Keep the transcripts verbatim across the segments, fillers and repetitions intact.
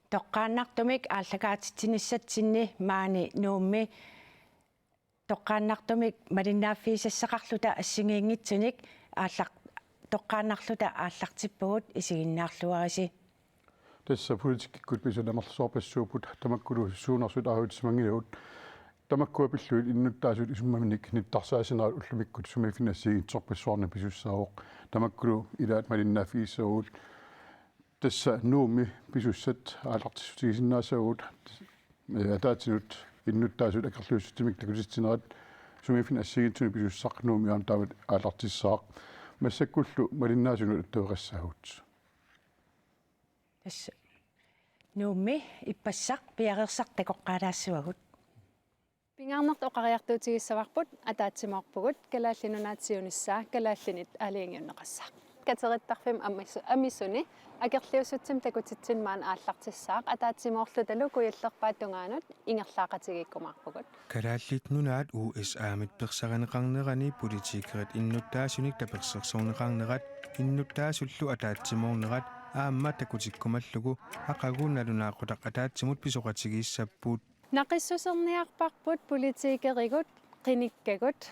Toqqaannartumik aallakaatitsinissatsinni maani Nuummi toqqaannartumik malinnaaffigisassaqarluta assigiinngitsunik aallaq-, toqqaannarluta aallartippugut, isiginnaarluarisi. Tassa politikkikkut pisut amerlasoorpassuupput, tamakkulu suunersut aajutissimanngilagut. Tamakkua pillugit innuttaasut isummaminnik nittarsaassinerat ullumikkut sumiiffinni assigiinngitsorpassuarni pisussaavoq. Tamakkulu ilaat malinnaaffigissavagut. Tassa Nuummi pisussat aallartissutigisinnaassavagut. Ee, ataatsinut innuttaasut akerliussutsimik takutitsinerat sumiiffinni assigiinngitsuni pisussaq Nuummi aamma taamatut aallartissaaq. Massakkullu malinnaasunut attaveqassaagut. Tassa Nuummi ippassaq piareersartoq takoqqaalaassavagut. Pingaarnertut oqariartuutigissavarput, ataatsimoorpugut, Kalaallit Nunaat siunissaa kalaallinit aalajangiunneqassaaq. Katerittarfimmi amisu-, amisuni akerliussutsimik takutitsineq maani aallartissaaq, ataatsimoorlutalu kujallerpaap tungaanut ingerlaaqatigiikkumaarpugut. Kalaallit Nunaat U S A-mit persarineqarnerani politikerit innuttaasunik tapersersorneqarnerat, innuttaasullu ataatsimoornerat aamma takutikkumallugu aqagu nalunaaqutaq ataatsimut pisoqatigiissapput. Naqissuserniarparput politikerigut, qinikkagut,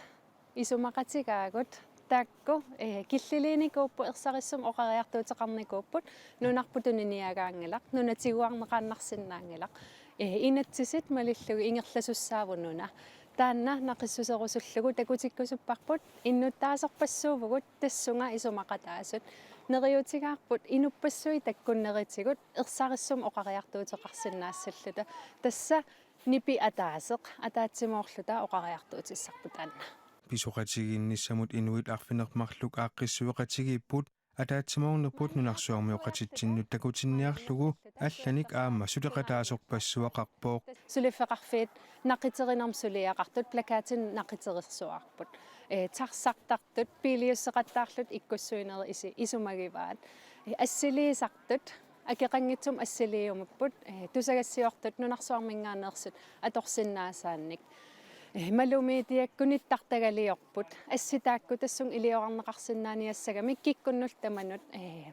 isumaqatigaagut, taakku, eh, killiliinikuupput, ersarissumik oqariartuuteqarnikuupput, nunarput tuniniagaanngilaq, nunatiguarneqaannarsinnaanngilaq. Eh, inatsisit malillugit ingerlasussaavoq nuna. Taanna naqissuserusullugu takutikkusupparput, innuttaasorpassuuvugut, tassunga isumaqataasut. Neriuutigaarput inuppassuit takkunnerisigut ersarissumik oqariartuuteqarsinnaassalluta. Tassa nipi ataaseq ataatsimoorluta oqariartuutissarput taanna. Pisoqatigiinnissamut inuit arfineq-marluk aaqqissueqatigiipput, ataatsimoornerput nunarsuarmioqatitsinnut takutinniarlugu allanik aamma suleqataasorpassuaqarpoq. Suliffeqarfiit naqiterinermut suliaqartut plakatinik naqiteriarsuarput. Eh, taxartartut, biiliusseqattaarlutik ikkussuinerit isi-, isumagivaat. Eh, assiliisartut, akeqanngitsumik assiliiumapput, eh, tusagassiortut nunarsuarminngaanneersut atorsinnaasaannik. Eh, malumit taakku nittartagaliorput, assit taakku tassunga iliorarneqarsinnaaniassagamik kikkunnullu tamanut, eh,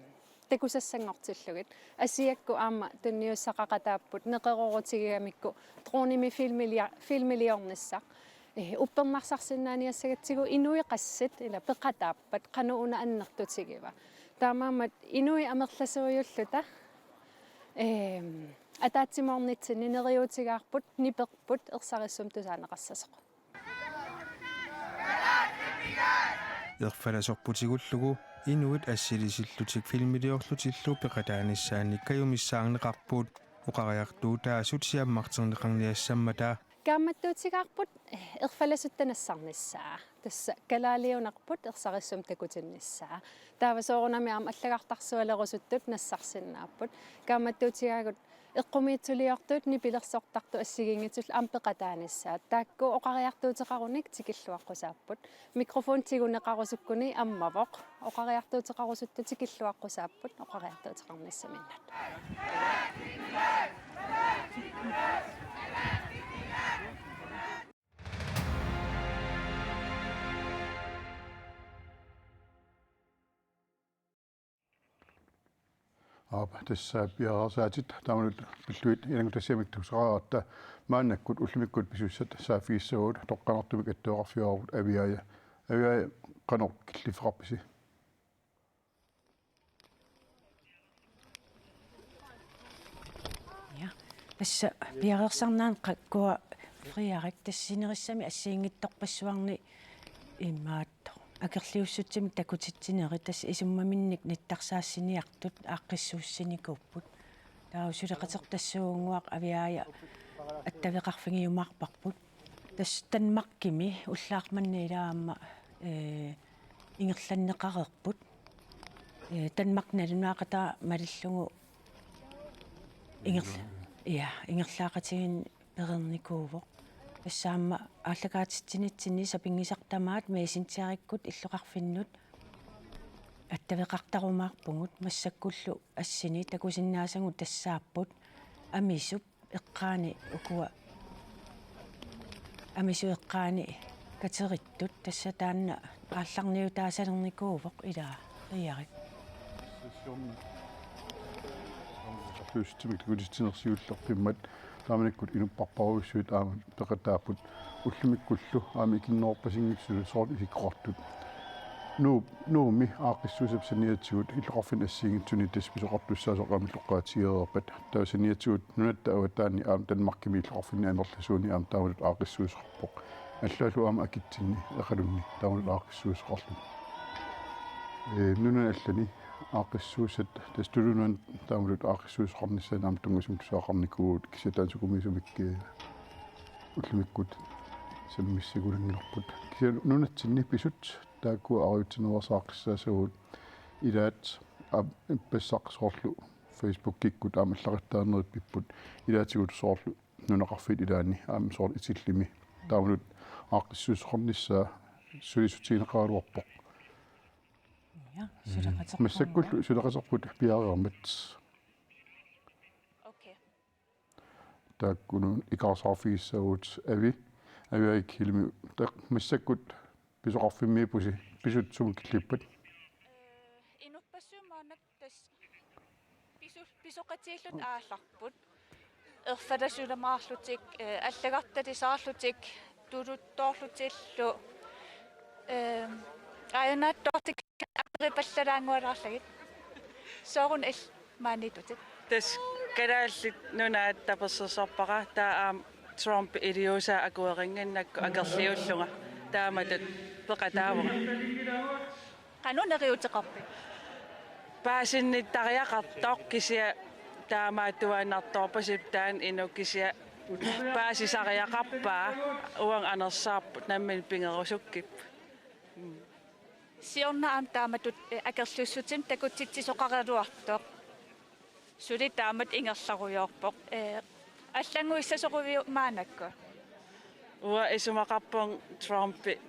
takusassanngortillugit. Asiakkut aamma tunniussaqaqataapput, neqeroorutigigamikkut dronimik filmilia-, filmiliornissaq. Eh, uppernarsarsinnaaniassagatsigu inuit qassit ila peqataappat qanoq una annertutigiva. Taamaammat inuit amerlasuujulluta, ehm, ataatsimoornitsinni neriuutigaarput niperput ersarissumik tusaaneqassasoq. Erfalasorputigullugu inuit assilisillutik filmiliorlutillu peqataanissaannik kajumissaarneqarput, oqariartuutaasut siammarterneqarniassammata. Kaammattuutigaarput, eh, erfalasutta nassarnissaa. Tassa kalaaliunerput ersarissumik takutinnissaa. Taava soorunami aamma allagartarsualerusuttut nassarsinnaapput. Kaammattuutigaagut eqqumiitsuliortut, nipilersortartut assigiinngitsullu aamma peqataanissaat. Taakku oqariartuuteqarunik tikilluaqqusaapput. Mikrofon tiguneqarusukkuni ammavoq. Oqariartuuteqarusuttoq tikilluaqqusaapput oqariartuuteqarnissaminnut. Aap, tassa piareersaatit taamaalillutit ilanngutassiamik tusaraaratta. Maannakkut ullumikkut pisussat saaffigissavagut, toqqaannartumik attaveqarfigaarput Aviaja. Aviaja, qanoq killiffeqarpisi? Ja. Tassa piareersarnani qakkua Frederik, tassa sinerissami assigiinngitsorpassuarni imaattoq akerliussutsimik takutitsinerit, tassa isummaminnik nittarsaassiniartut aaqqissuussinikuupput. Taava suleqatertassuugunnguaq Aviaja attaveqarfigiumaarparput. Tassa Danmarkimi ullaaq manna ilaa aamma, eh, ingerlanneqareerput. Eh, Danmarkip nalunaaqataa malillugu ingerla-, ja, ingerlaaqatigiinneq pereernikuuvoq. Tassa aamma aallakaatitsinitsinni sapinngisaq tamaat Messengerikkut illoqarfinnut attaveqartarumaarpugut, massakkullu assini takusinnaasagut tassaapput: Amisup eqqaani ukua, Amisup eqqaani katerittut, tassa taanna aallarniutaasalernikuuvoq ilaa Frederik. Tuusitsimik takutitsineq siullermik taamanikkut inuppassuarujussuit aamma peqataapput, ullumikkullu aamma ikinnerorpasinngitsunik soorlu isikkoqartut. Nuu-, Nuummi aaqqissuussap saniatigut illoqarfinni assigiinngitsuni tassa pisoqartussaasoq aamma illoqaatigereerpat. Taava saniatigut nunatta avataani aamma Danmarkimi illoqarfinni amerlasuuni aamma taamatut aaqqissuussoqarpoq. Allaallu aamma akitsinni Eqalunni taamatut aaqqissuussoqarluni. Ee, nunani allani aaqqissuussat, tassa Tuluit Nunaanni taamatut aaqqissuussoqarnissaanut aamma tunngasumik tusagaqarnikuuvugut, kisianni taanna sukumiisumik, ee, ullumikkut sammissagunanngilarput. Kisianni nunatsinni pisut taakkua aruitsinnerusaaqqisassavagut, ilaat aamma ippassaq soorlu Facebookikkut aamma allaqattaanerit pipput, ilaatigut soorlu nunaqarfiit ilaanni aamma soorlu Itillimi taamatut aaqqissuussoqarnissaa sulissutigineqaraluarpoq. Ja, suleqaterput. Massakkullu suleqaterput piareermat. Okay. Taakkununnga ikaarsaarfigissaagut Avi, Avi Eigedemi, tassa massakkut pisoqarfimmiippusi, pisut sumut killippat? Ee, inuppassuit maannakkut tassa pisu-, pisoqatigiillutik aallarput. Erfalasuumaarlutik, ee, allagartalisaarlutik, tuluttoorlutillu, ee, ajunaattoortik aperipallalaanngualaarlugit. Soorunami il-, maaniittutit. Tassa Kalaallit Nunaat tapersersorpara, taava aamma Trump iliuusaa akuerinnginnakku akerliullunga taamatut peqataavunga. Qanoq neriuuteqarpit? Paasinnittariaqartoq, kisianni taamaattuaannartoorpasippoq taanna inuk, kisianni paasisariaqarpaa, uanga anersaarput nammineq pigerusukkipput. Mm. Siorna aamma taamatut, eh, akerliussutsimik takutitsisoqaraluartoq. Suli taamatut ingerlarujoorpoq. Ee, allannguissasoruviuk maannakkut? Uanga isumaqarpunga Trumpi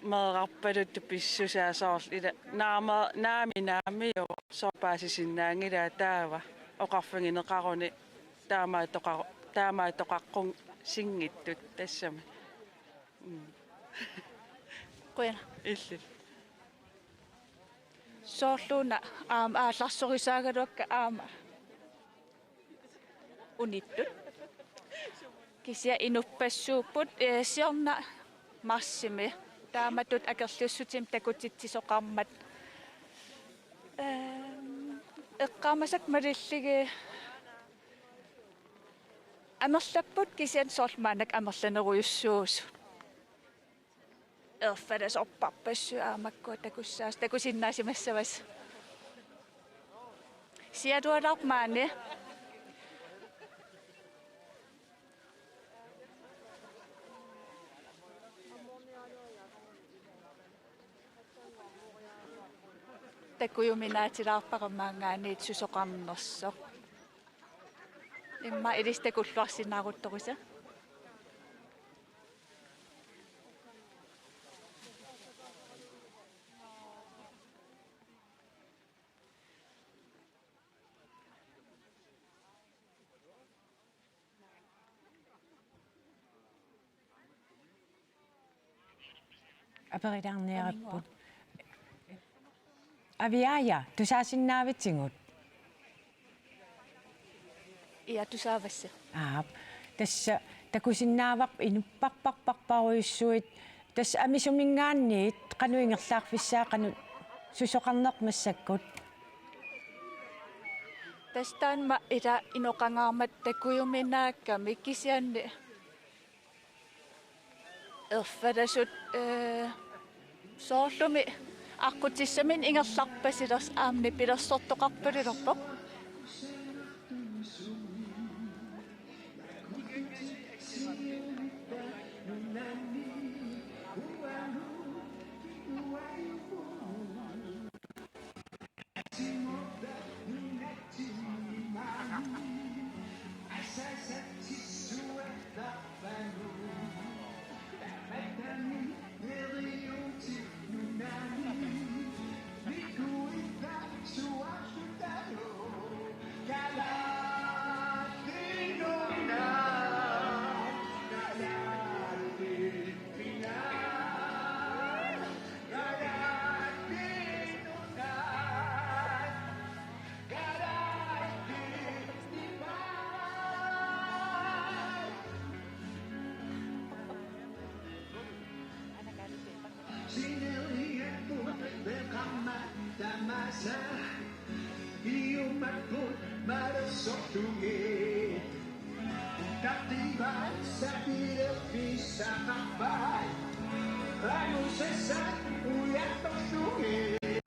meerarpaluttoq pissusaa, soorlu ila naama-, naami naamiuvoq, soorlu paasisinnaanngilaa taava oqarfigineqaruni taamaattoqa-, taamaattoqaqqussinngitsut tassami. Mm. Qujanaq. Illillu. Soorluuna aamma aallarsorisaagalukku aamma unittut. Kisianni inuppassuupput, eh, siorna marsimi taamatut akerliussutsimik takutitsisoqarmat. Ehm, eqqaamasakka malillugit amerlapput, kisianni soorlu maannakkut amerlanerujussuusut. Erfalasorpassuit aamma makkua takussaas-, takusinnaasimassavaat. Siarualaarput maani. Takujuminaatilaarpara maanngaanniit susoqarnersoq. Immaqa ilissi takulluarsinnaaruttorisi. Aperilaarniarparput. Aviaaja, tusaasinnaavitsigut? Ja, tusaavassi. Aap. Tassa takusinnaavarput inuppassuarujussuit. Tassa amisuminngaanniit qanoq ingerlaarfissaat, qanoq susoqarneq massakkut? Tassa taanna ila inoqangaarmat takujuminaakkami, kisianni erfalasut, eh, soorlumi aqqutissaminnik ingerlarpasilersoq aamma nipilersortoqarpalulerpoq. Sineriapput peqarmat tamaasa, piumapput malersorlugit. Taqivaat sapilerpissaqarpaat, qanusassat ujartorlugit.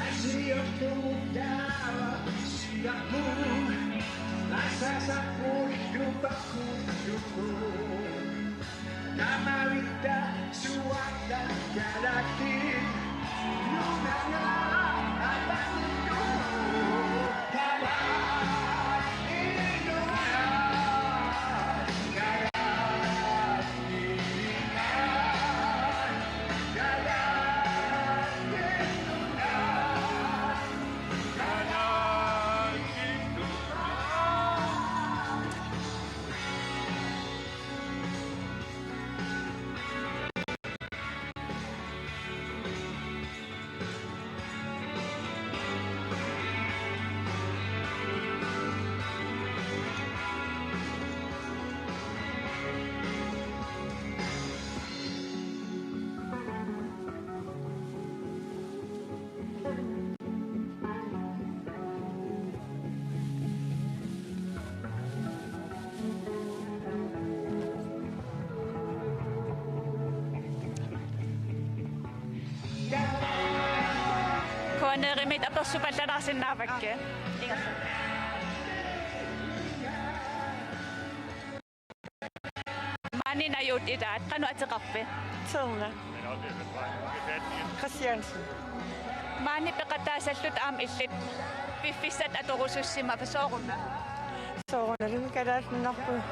Asiortugut taava silarput, asasaqullu pakkullugu. Tamavitta suarta kalaallit nunangaaq apanillugu. Kalaallit nunat, kalaallit nunat, kalaallit nunat, kalaallit nunat. Kuaneerimit apersupallalaarsinnaavakkit. Maani najuut ilaat, qanoq ateqarpit? Terna Christiansen. Maani peqataasallutit aamma illit piffissat atorusussimavatit, sooruna? Soorunalimi kalaallinarpunga.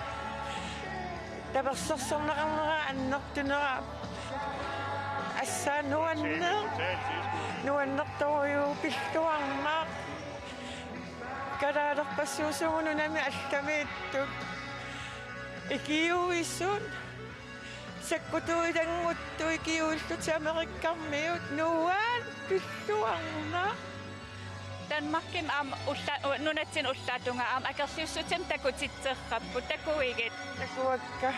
Tapersersorneqarnera annertunera. Assaa nuanneq. Nuannertorujuuvoq, pilluarnaq. Kalaalerpassuusugut nunami allamiittut. Ikiuisut. Sakkutuut ilannguttut ikiuillutik Amerikkarmiut, nuann, pilluarnaq. Danmarkimi aamma ulla-, u-, nunatsinni ullaap tungaa aamma akerliussutsimik takutitseqarput, takuigit? Takuakka.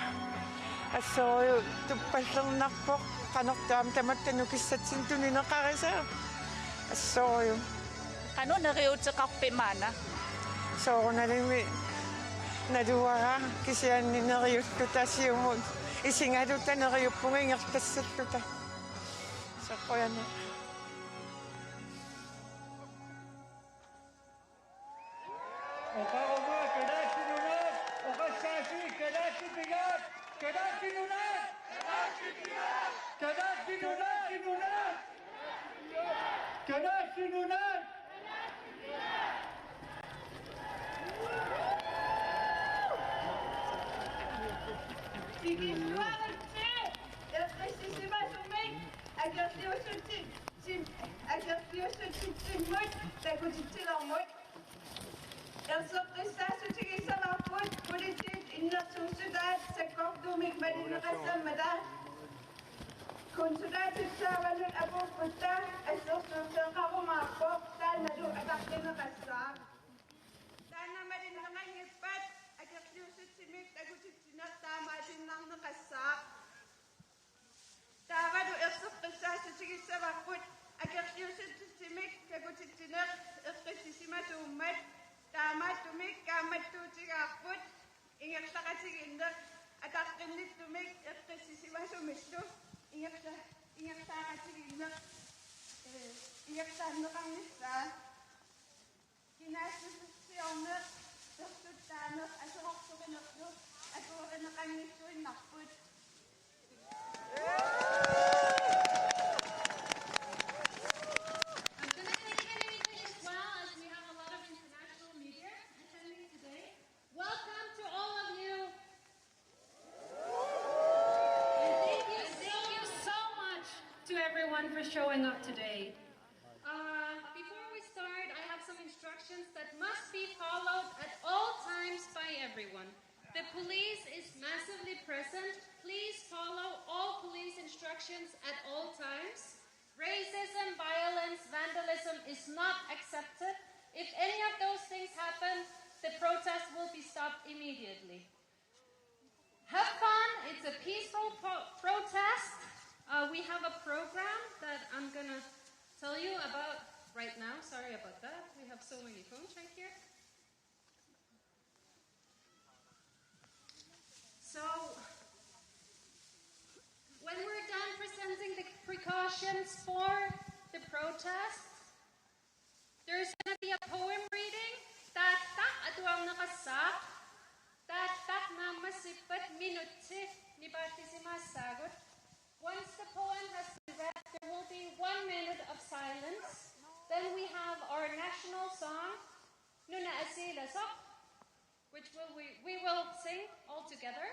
Assorujuk tuppallernarpoq, qanortoq aamma tamatta nukissatsinnut tunineqarisaat. Assorujuk. Qanoq neriuuteqarpit maanna? Soorunalimi naluara, kisianni neriulluta siumut isigaluta neriuppunga ingerlassalluta. Soorunami. Oqaruma kalaallit nunaat, oqassaasi kalaallit pigaat, kalaallit nunaat! Kalaallit nunaat! Kalaallit nunaat! Tikilluaritsi eqqissisimasumik akerliussutsit-, sim-, akerliussutsitsimmut takutitsilermut. Erseqqissaassutigissavarput politiit innersuussutaat sakkortuumik malinneqassammata. Konsulaatip saavanut apuupputta assersuuteqarumaarpoq, taannalu ataqqinneqassaaq. Taanna malinneqanngippat akerliussutsimik takutitsineq taamaaliinnarneqassaaq. Taavalu erseqqissaassutigissavarput akerliussutsitsimik takutitsineq eqqissisimasuummat. Taamaattumik kaammattuutigaarput ingerlaqatigiinneq ataqqinnittumik eqqissisimasumillu ingerla-, ingerlaaqatigiinneq, ee, ingerlaanneqarnissaa. Kinaassusersiorneq, persuttaaneq aserorterinerlu akuerineqanngitsuinnarput. I'm gonna take it in English as well, as we have a lot of international media attending today. Welcome to all of you. And thank you so, thank you so much to everyone for showing up today. Uh, before we start, I have some instructions that must be followed at all times by everyone. The police is massively present. Please follow all police instructions at all times. Racism, violence, vandalism is not accepted. If any of those things happen, the protest will be stopped immediately. Have fun. It's a peaceful pro-, protest. Uh, we about right now. Sorry about that. We have so many phones right here. So, when we're done presenting the precautions for the protest, there's gonna be a poem reading. Taatta atuarneqassaaq. Taatta naammassippat minutsi nipaallisimaassaagut. Once the poem has been read, there will be one minute of silence. Then we have our national song, Nuna Asiilasoq, which will we, we will sing all together.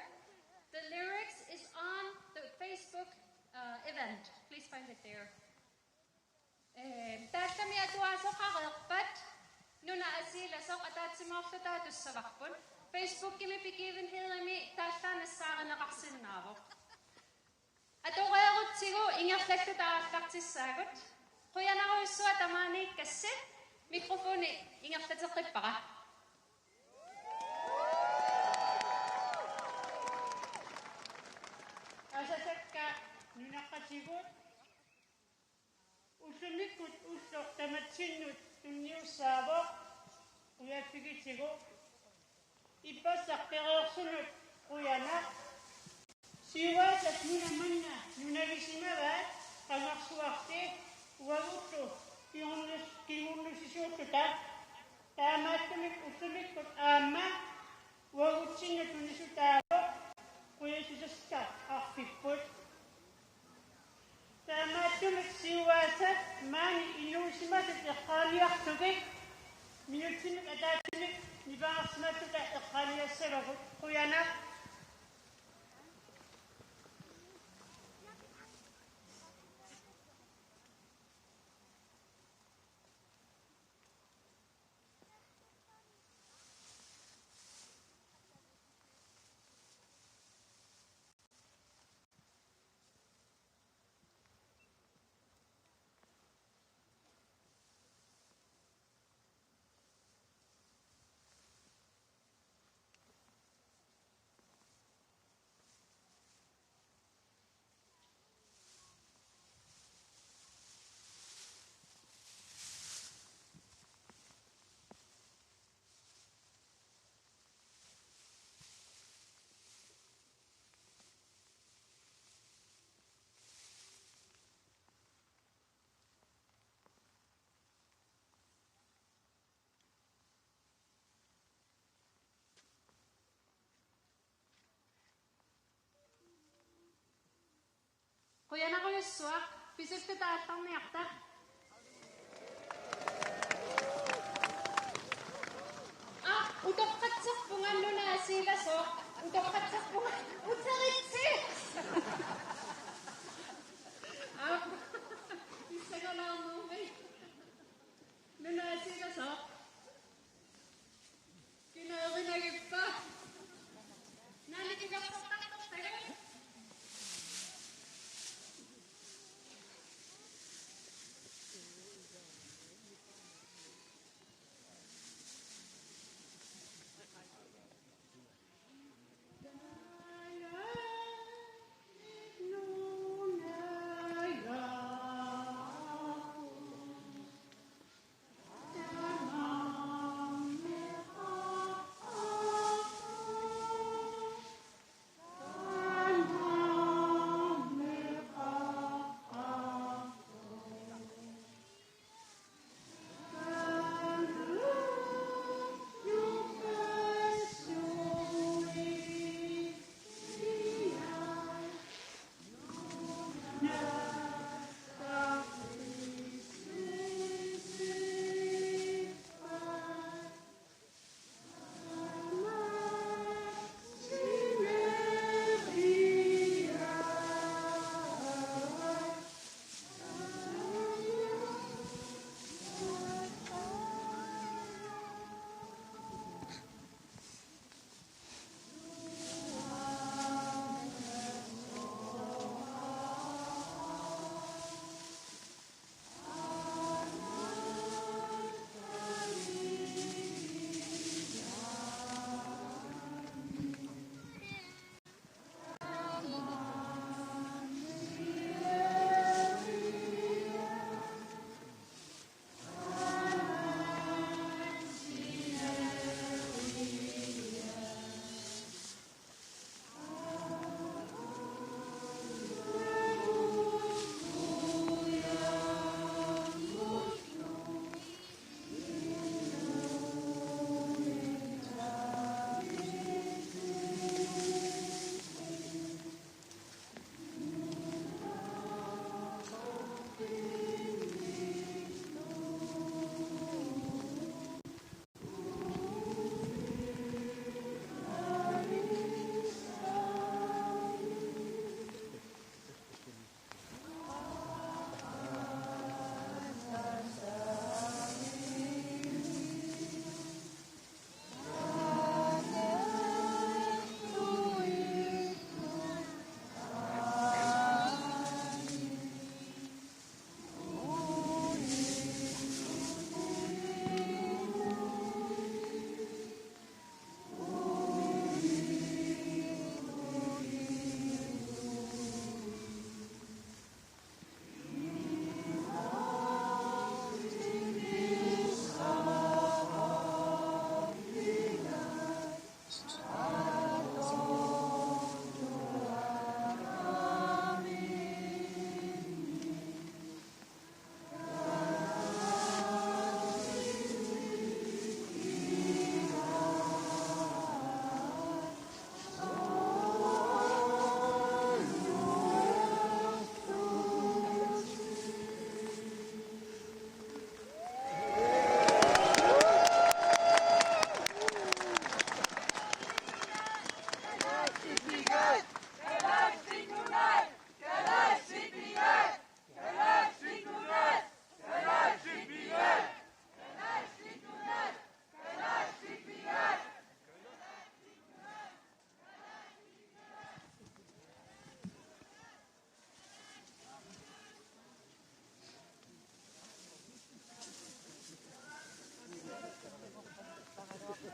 The lyrics is on the Facebook uh, event. Please find it there. Eh, taattami atuaasoqareerpat Nuna Asiilasoq ataatsimoorluta tussavarput. Facebookimi begivenhedimi taallaanassaarineqarsinnaavoq. Atoreerutsigu ingerlalluta aallartissaagut. Qujanarujussuaq tamaaniikkassi, mikrofoni ingerlateqqippara. Asasakka nunaqqatigut. Ullumikkut ulloq tamatsinnut tunniussaavoq, qujaffigitigu. Ippassaq pereersunut qujanaq. Siuaasat nuna manna nunagisimavaat qangarsuarli uagullu kingunnus-, kingunnusisuulluta. Taamaattumik ullumikkut aamma uagutsinnut tunisutaavoq, qujassutissaq arfipput. Taamaattumik siuaasat maani inuusimasut eqqaaniartugit minutsimik ataatsimik nipangersimalluta eqqaaniassavagut. Qujanaq. Qujanarujussuaq, pisulluta aallarniarta. Aa, utoqqatserpunga Nuna Asiilasoq, utoqqatserpunga, uteritsi! Aa, pissangalaarnermi. Nuna Asiilasoq. Kina erinagippa? Naani kilersortartortagut?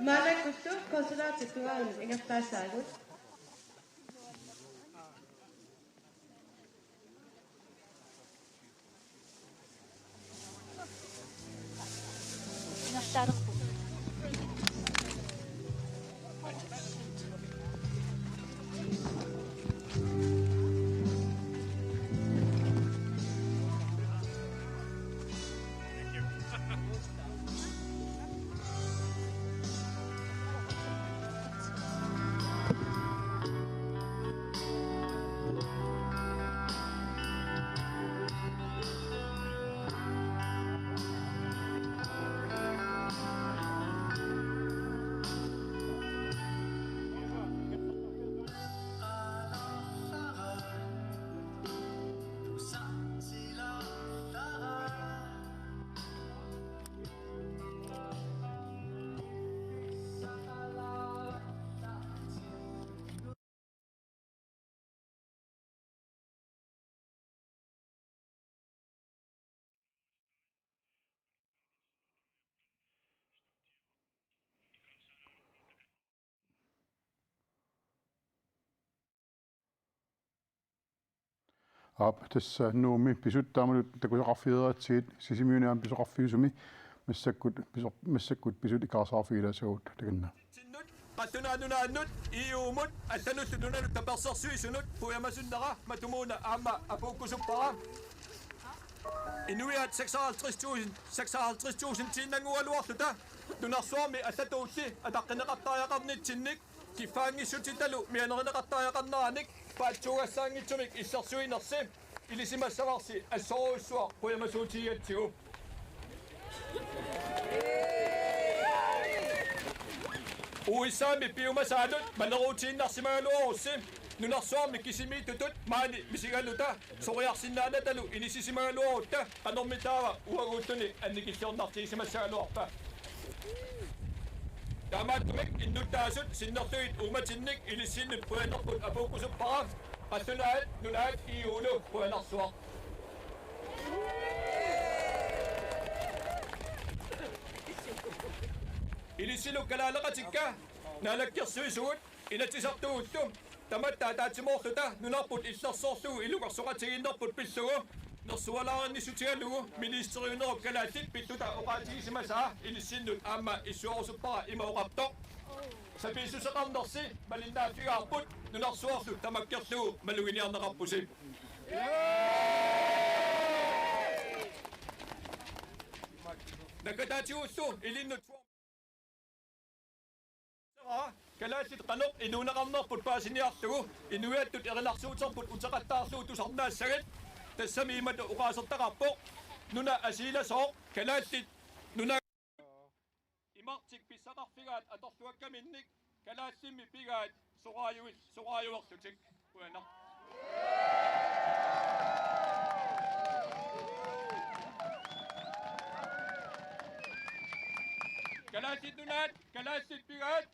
Maannakkullu konsulaatip tungaanut ingerlaassaagut. Aap, tassa Nuummi pisut taamatut takusaqarfigereeratsigit, Sisimiuni aamma pisoqarfiusumi massakkut piso-, massakkut pisut ikaarsaarfigilaassavagut, takanna. Qallunaat Nunaannut E U-mut allanullu nunanut tapersersuisunut qujamasunnera matumuuna aamma apuukkusuppara. Inuiaat seksoghalvtreds tusind, seksoghalvtreds tusindiinnannguugaluarluta nunarsuarmi allatuulli ataqqineqartariaqarnitsinnik kiffaanngissutsitalu mianerineqartariaqarneranik paatsuugassaanngitsumik illersuinersi ilisimassavarsi assorujussuaq qujamasuutigigatsigu. U S A-mi piumasaanut maneruutiinnarsimagaluarussi nunarsuarmi kisimiittutut maani misigaluta soriarsinnaanatalu inissisimagaluarutta qanormitaava uaguuttuni annikilliornartigisimassagaluarpa? Taamaattumik innuttaasut sinnerlugit uummatinnik ilissinnut qujanarput apuukkusuppara. Qallunaat Nunaat E U-lu qujanarsuaq. Ilissilu kalaaleqatikka naalakkersuisugut Inatsisartugullu tamatta ataatsimoorluta nunarput illersorlugu ilungersoqatigiinnerput pillugu nersualaarinnissutigalugu ministeriunerup kalaallit pilluta oqaatigisimasaa ilissinnut aamma issuerusuppara, ima oqartoq: Sapiissuseqarnersi malinnaaffigaarput, nunarsuarlu tamakkerlugu maluginiarneqarpusi. Naggataatsigullu ilinnut Kalaallit qanoq inuuneqarnerput paasiniarlugu inuiattut erinarsuuterput uteqattaarlugu tusarnaassagit. Tassami imatut oqaasertaqarpoq: Nuna asiilasooq, kalaallit nuna imartik pissaqarfigaat atorluakkaminnik, kalaallimmi pigaat soraajuil-, soraajuerlutik. Qujanaq. Kalaallit Nunaat, kalaallit pigaat.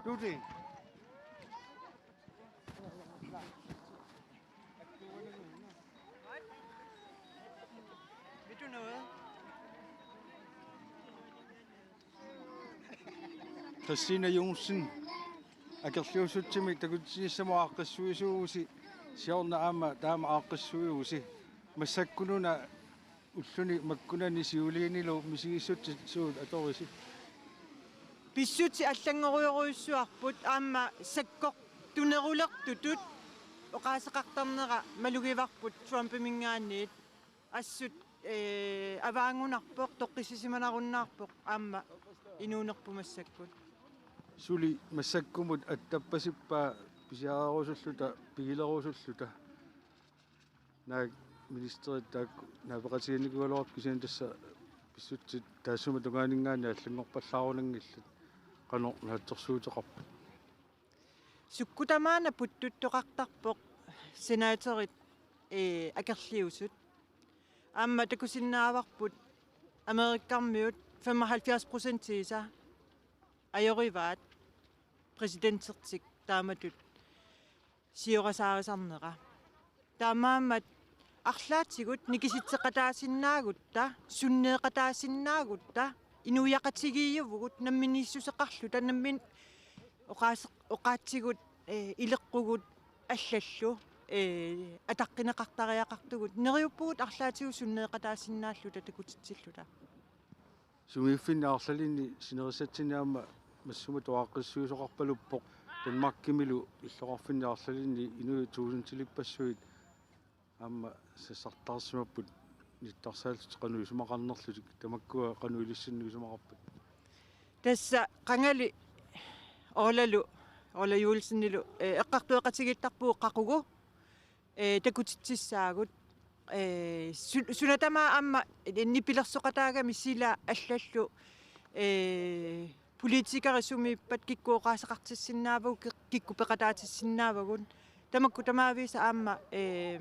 Tuti. Christina Johnsen, akerliussutsimik takutissinnaasamut aaqqissuisuuvusi, siorna aamma taama aaqqissuisuuvusi. Massakkununa Ulluni makkunani siuliinilu misigissutsit suut atorisi? Pissutsit allanngorujorujussuarput aamma sakkortunerulertutut oqaaseqartarnera malugivarput Trumpiminngaanniit assut, ee, avaanngunarpoq, toqqissisimanarunnaarpoq aamma inuunerput massakkut. Suli massakkumut attappasippaa pisiarerusulluta, pigilerusulluta? Naak ministerit taakku naapeqatiginikuugaluarput kisianni tassa pissutsit taassuma tungaaninngaanniit allanngorpallaarunanngillat, qanoq naatsorsuuteqarput? Sukkut tamaana puttuttoqartarpoq senatorit, ee, akerliusut. Aamma takusinnaavarput Amerikkarmiut femoghalvfjerds procentiisa ajorivaat præsidentertik taamatut siorasaarisarnera. Taamaammat arlaatigut nikisitseqataasinnaagutta, sunneeqataasinnaagutta, inuiaqatigiiuvugut, namminiissuseqarluta, nammineq oqaase-, oqaatsigut, ee, ileqqugut allallu, ee, ataqqineqartariaqartugut, neriuppugut arlaatigut sunneeqataasinnaalluta takutitsilluta. Sumiiffinni arlalinni sinerisatsinni aamma massuma atuaqqissuisoqarpaluppoq Danmarkimilu illoqarfinni arlalinni inuit tuusintilippassuit aamma sassartaarsimapput nittarsaallutik qanoq isumaqarnerlutik, tamakkua qanoq ilissinnut isumaqarpat? Tassa qangali Orlalu, Orla Joelsenilu, ee, eqqartueqatigiittarpugut qaqugu, ee, takutitsissaagut, ee, su-, suna tamaat aamma nipilersoqataagami sila allallu, ee, politikerit sumiippat kikkut oqaaseqartissinnaavagut, kik-, kikkut peqataatissinnaavagut. Tamakku tamaavisa aamma, ee,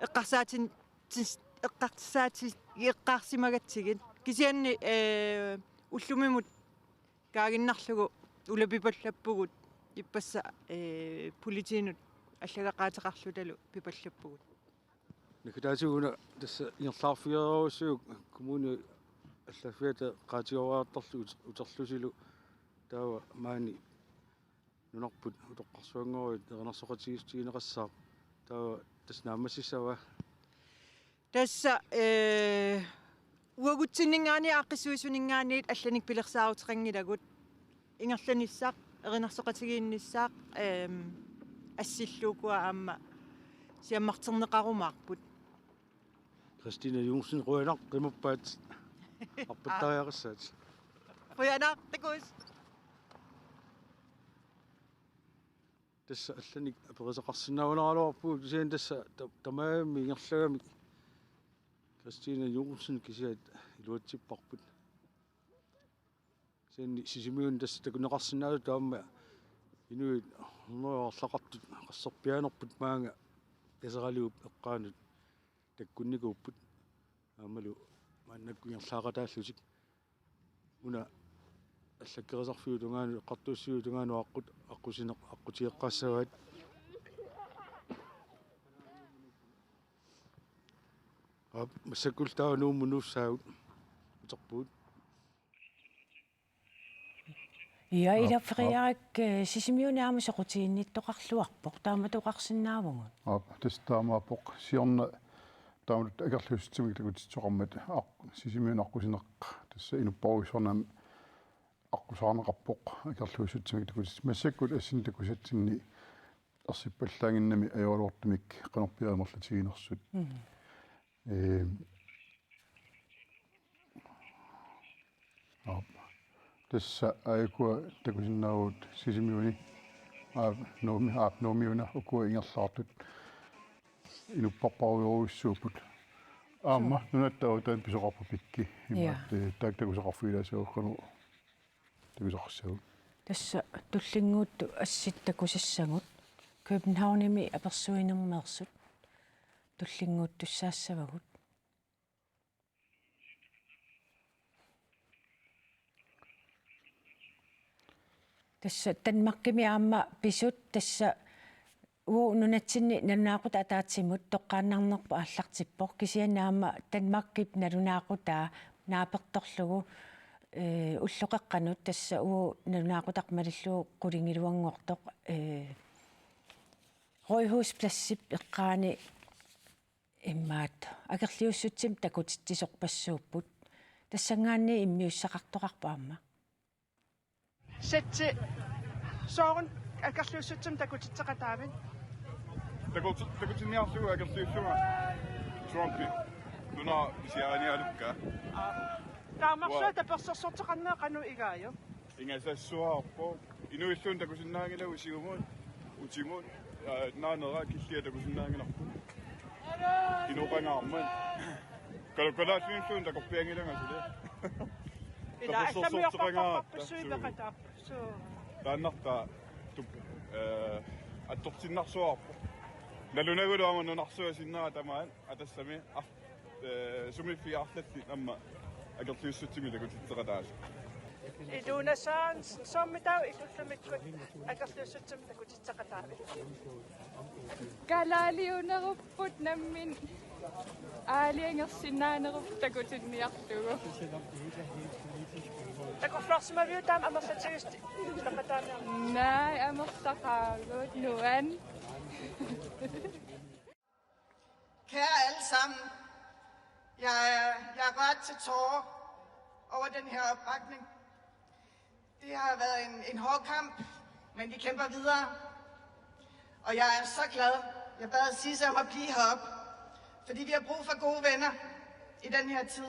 eqqarsaatin-, tis-, eqqarsaati-, eqqaarsimagatsigit. Kisianni, ee, ullumimut kaaginnarlugu ulapipallappugut ippassaq, ee, politiinut allagaqaateqarlutalu pipallappugut. Naggataatigut una tassa ingerlaarfigereerujussuuvoq kommuni allaffiata qaatigooriartorlu ut-, uterlusilu, taava maani nunarput utoqqarsuanngoruit erinarsoqatigiissutigineqassaaq, taava tassa naammassissava? Tassa, ee, uagutsinninngaanniit aaqqissuisuninngaanniit allanik pilersaaruteqanngilagut. Ingerlanissaq, erinarsoqatigiinnissaq, eem, assilluukua aamma siammarterneqarumaarput. Christina Johnsen, qujanaq qimappaat. Arpattariaqassaat. Qujanaq, takuss. Tassa allanik aperisaqarsinnaagunaraluarpugut, kisianni tassa ta-, tamarmik ingerlagamik Christina Johnsen kisiat iluatsipparput. Kisianni Sisimiuni tassa takuneqarsinnaasut taama inuit hunnoruju arlaqartut qasserpiaanerput maanga Kaseraliup eqqaanut takkunnikuupput. Aammalu maannakkut ingerlaaqataallutik. Una allakkerisarfiup tungaanut, eqqartuussiviup tungaanut aqqut-, aqqusineq-, aqqutigeqqaassavaat. Aap, massakkullu taava Nuummut nuussaagut, uterpugut. Ja, aap, ilafferiarik, aap, eh, Sisimiuni aamma soqutiginnittoqarluarpoq, taamatoqarsinnaavugut. Aap, tassa taamaappoq, siorna taamatut akerliussutsimik takutitsisoqarmat aq-, Sisimiuni aqqusineq tassa inuppassuarnut aqqusaarneqarpoq akerliussutsimik takutit-, massakkut assinnik takusatsinni ersippallaannginnami ajoraluartumik qanorpiaq amerlatiginersut. Mhm. Ee, aap. Tassa aajuku takusinnaavugut Sisimiuni, aap, Nuummi, aap, Nuummiuna ukua ingerlaartut inuppassuarujorujussuupput. Aamma, suu, nunatta avataanik pisoqarpoq Pikki. Immaqa, ja, ee, taakku takusaqarfigilaassavat qanoq takusaqassaagut. Tassa tullinnguuttut assit takusassagut. Københavnimi apersuinermeersut tullinnguuttussaassavagut. Tassa Danmarkimi aamma pisut, tassa uagut nunatsinni nalunaaqutaq ataatsimut toqqaannarnerput aallartippoq, kisianni aamma Danmarkip nalunaaqutaa naapertorlugu, ee, ulloqeqqanut tassa uagut nalunaaqutaq malillugu qulingiluanngortoq, ee, Rådhuspladsip eqqaani immaqa akerliussutsimik takutitsisorpassuupput. Tassanngaanniit immiussaqartoqarpoq aamma. Setsi, sooruna akerliussutsimik takutitseqataavit? Takuti-, takutinniarlugu akerliussua Trumpi nuna pisiariniarukka. Taamarsuaq. Ua- tapersersorteqarneq qanoq igaajuk? Ingasassuarpoq. Inuilluunniit takusinnaanngilagut siumut, utimut, aa, naanera killia takusinnaanngilarput. Inoqangaarmat. Kal-, kalaallinilluunniit takorpianngilanga suli. Ila tapersersorteqangaarput, allamiorparparpassuit suu. Peqataarput. Suu. Taannartaa tup-, eh, attortinnarsuarpoq. Nalunagulu aamma nunarsuaq sinnera tamaat atassami ar-, eh, sumiiffiit arlallit aamma akerliussutsimik takutitseqataasut. Ilona Sørensen, soormitaava ilullumikkut akerliussutsimik takutitseqataavit? Kalaaliunerupput nammineq aalajangersinnaanerupput takutinniarlugu. Takorloorsimaviuk taama amerlatigisut? Taama taama. Naaj, amerlaqaagut, nuann'. Kære alle sammen, jeg er, jeg er rørt til tårer over den her opbakning. Det har været en, en hård kamp, men vi kæmper videre. Og jeg er så glad. Jeg bad Sisse om at blive heroppe, fordi vi har brug for gode venner i den her tid.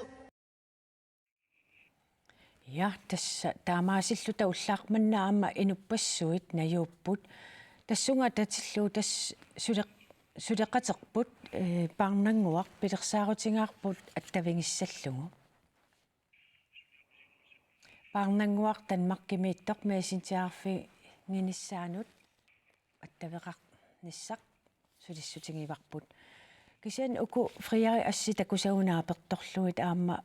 Ja, tassa taamaasilluta ullaaq manna aamma inuppassuit najuupput. Tassunga atatillugu tassa suleq-, suleqaterput, eh, Paarnannguaq, pilersaarutigaarput attavigissallugu. Paarnannguaq Danmarkimiittoq Messengerfiginissaanut attaveqarnissaq sulissutigivarput. Kisianni uku Frederik assit takusagut naapertorlugit aamma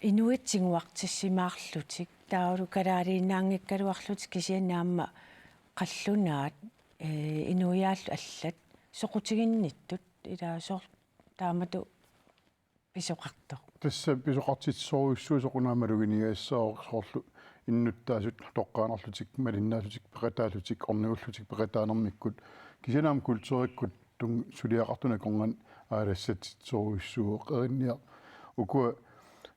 inuit tiguartissimaarlutik, taavalu kalaaliinnaanngikkaluarlutik kisianni aamma qallunaat, eh, inuiaallu allat soqutiginnittut, ilaa soorlu taamatut pisoqartoq. Tassa pisoqartitsisorujussuusoq una maluginiagassaavoq soorlu innuttaasut toqqaannarlutik, malinnaasutik peqataallutik, ornigullutik peqataanermikkut, kisianni aamma kulturikkut tun-, suliaqartuni akornanni aalassatsisorujussuuvoq. Erinniaq ukua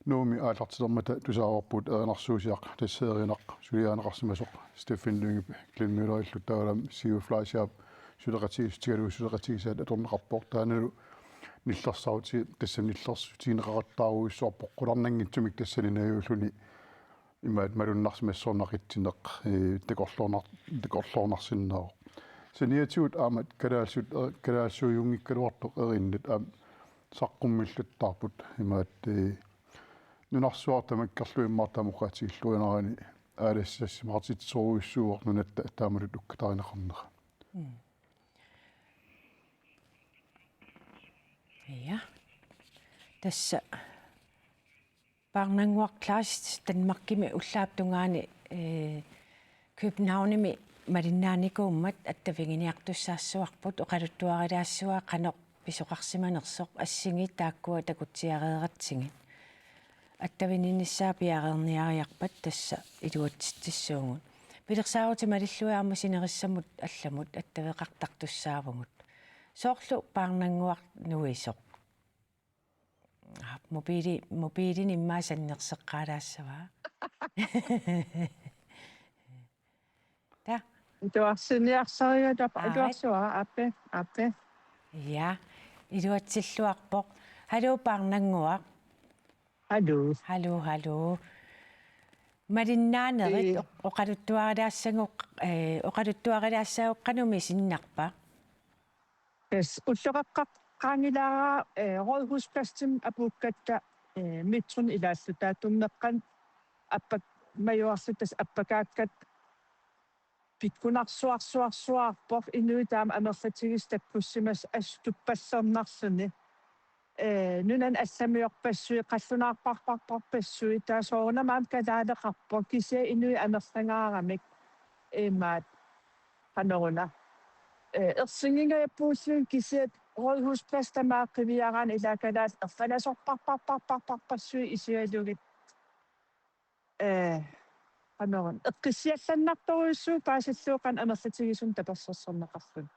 Nuummi aallartilermata tusaavarput erinarsuusiaq, tassa erinaq suliarineqarsimasoq Steffen Lynge Glenn Møllerillu taavalu aamma Siu Fleischerip suleqatigiissutigalugu suleqatigisaat atorneqarpoq, taannalu nillersaruti-, tassa nillersutigineqaqattaarujussuarpoq qularnanngitsumik tassani najuulluni imaat malunnarsimassuseq naqitsineq, eh, takorloornar-, takorloornarsinnaavoq. Saniatigut aamma kalaallisut, eh, kalaallisuujunngikkaluartoq erinnat aamma saqqummillattaarput imaat, eh, nunarsuaq tamakkerlugu immaqa taama oqaatigilluinnarani aalassassimaartitsisorujussuuvoq nunatta taamatut ukkatarineqarnera. Mm. Ja. Tassa Paarnannguaq Kleist Danmarkimi ullaap tungaani, eh, Københavnimi malinnaanikuummat attaviginiartussaassavarput, oqaluttuarilaassavaa qanoq pisoqarsimanersoq, assigiit taakkua takutsiareeratsigit. Attaviginissaa piareerniariarpat tassa iluatsitsissuugut. Pilersaarutit malillugit aamma sinerissamut allamut attaveqartartussaavugut. Soorlu Paarnannguaq nuisoq. Aa, mobiili-, mobiilini immaqa sannerseqqaalaassavaa. Ta. Ituarsiniarsarigaluarpara. Aa, ituarsavara, aappi, aappi. Ja, iluatsilluarpoq. Haluu Paarnannguaq. Haluu. Haluu, haluu. Malinnaanerit. Ii. Oq-, oqaluttuarilaassagu-, eh, oqaluttuarilaassagukku qanoq misinnarpa? Tassa ulloqeqqaanngilara, eh, Rådhuspladsimik apuukkatta, eh, metroni ilaalluta tummeqqanik appak-, majuarluta tassa appakaakkatta pikkunarsuarsuarsuarpoq, inuit taama amerlatigisut takkussimasut assut tuppallernarluni. Eh, nunani allamiorpassuit, qallunaarparparparpassuit, taava soorunami aamma kalaaleqarpoq, kisianni inuit amerlangaaramik imaat, qanoruna. Eh, ersinngingajappuullugit kisianni Rådhuspladsi tamaat qiviaraanni ilaa kalaallit erfalasorparparparparpassuit isigalugit. Eh, qanoruna. Eqqissiallannartorujussuuvoq paasillugu qanoq amerlatigisumik tapersersorneqarluni.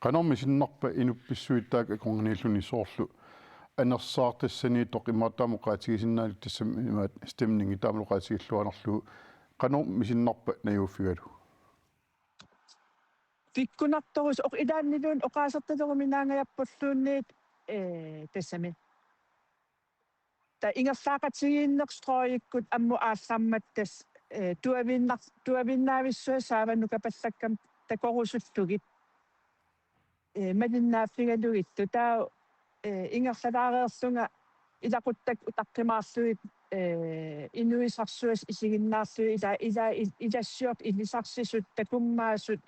Qanormi sinnarpa inuppassuit taakku akornanniilluni soorlu anersaartassaniittoq imaattumik oqaatigisinnaaneq tassami imaat stemningi taamalu oqaatigilluaannarlugu qanormi sinnarpa najuuffigalugu. Pikkunartorus oq ilaanniluunniit oqaasertaleruminaangajappulluunniit, ee, tassami. Taava ingerlaaqatigiinneq strøgikkut ammut aallarmat tassa, ee, tuaviinnar-, tuaviinnaavissuaq saava nukapallakkami takorusullugit. Ee, malinnaaffigalugillu. Taava, ee, ingerlalaareerlunga ilaquttakka utaqqimaarlugit, ee, inuisarsuassat isiginnaarlugit ila-, ila-, il-, ilassiortut ilisarsisut takummaasut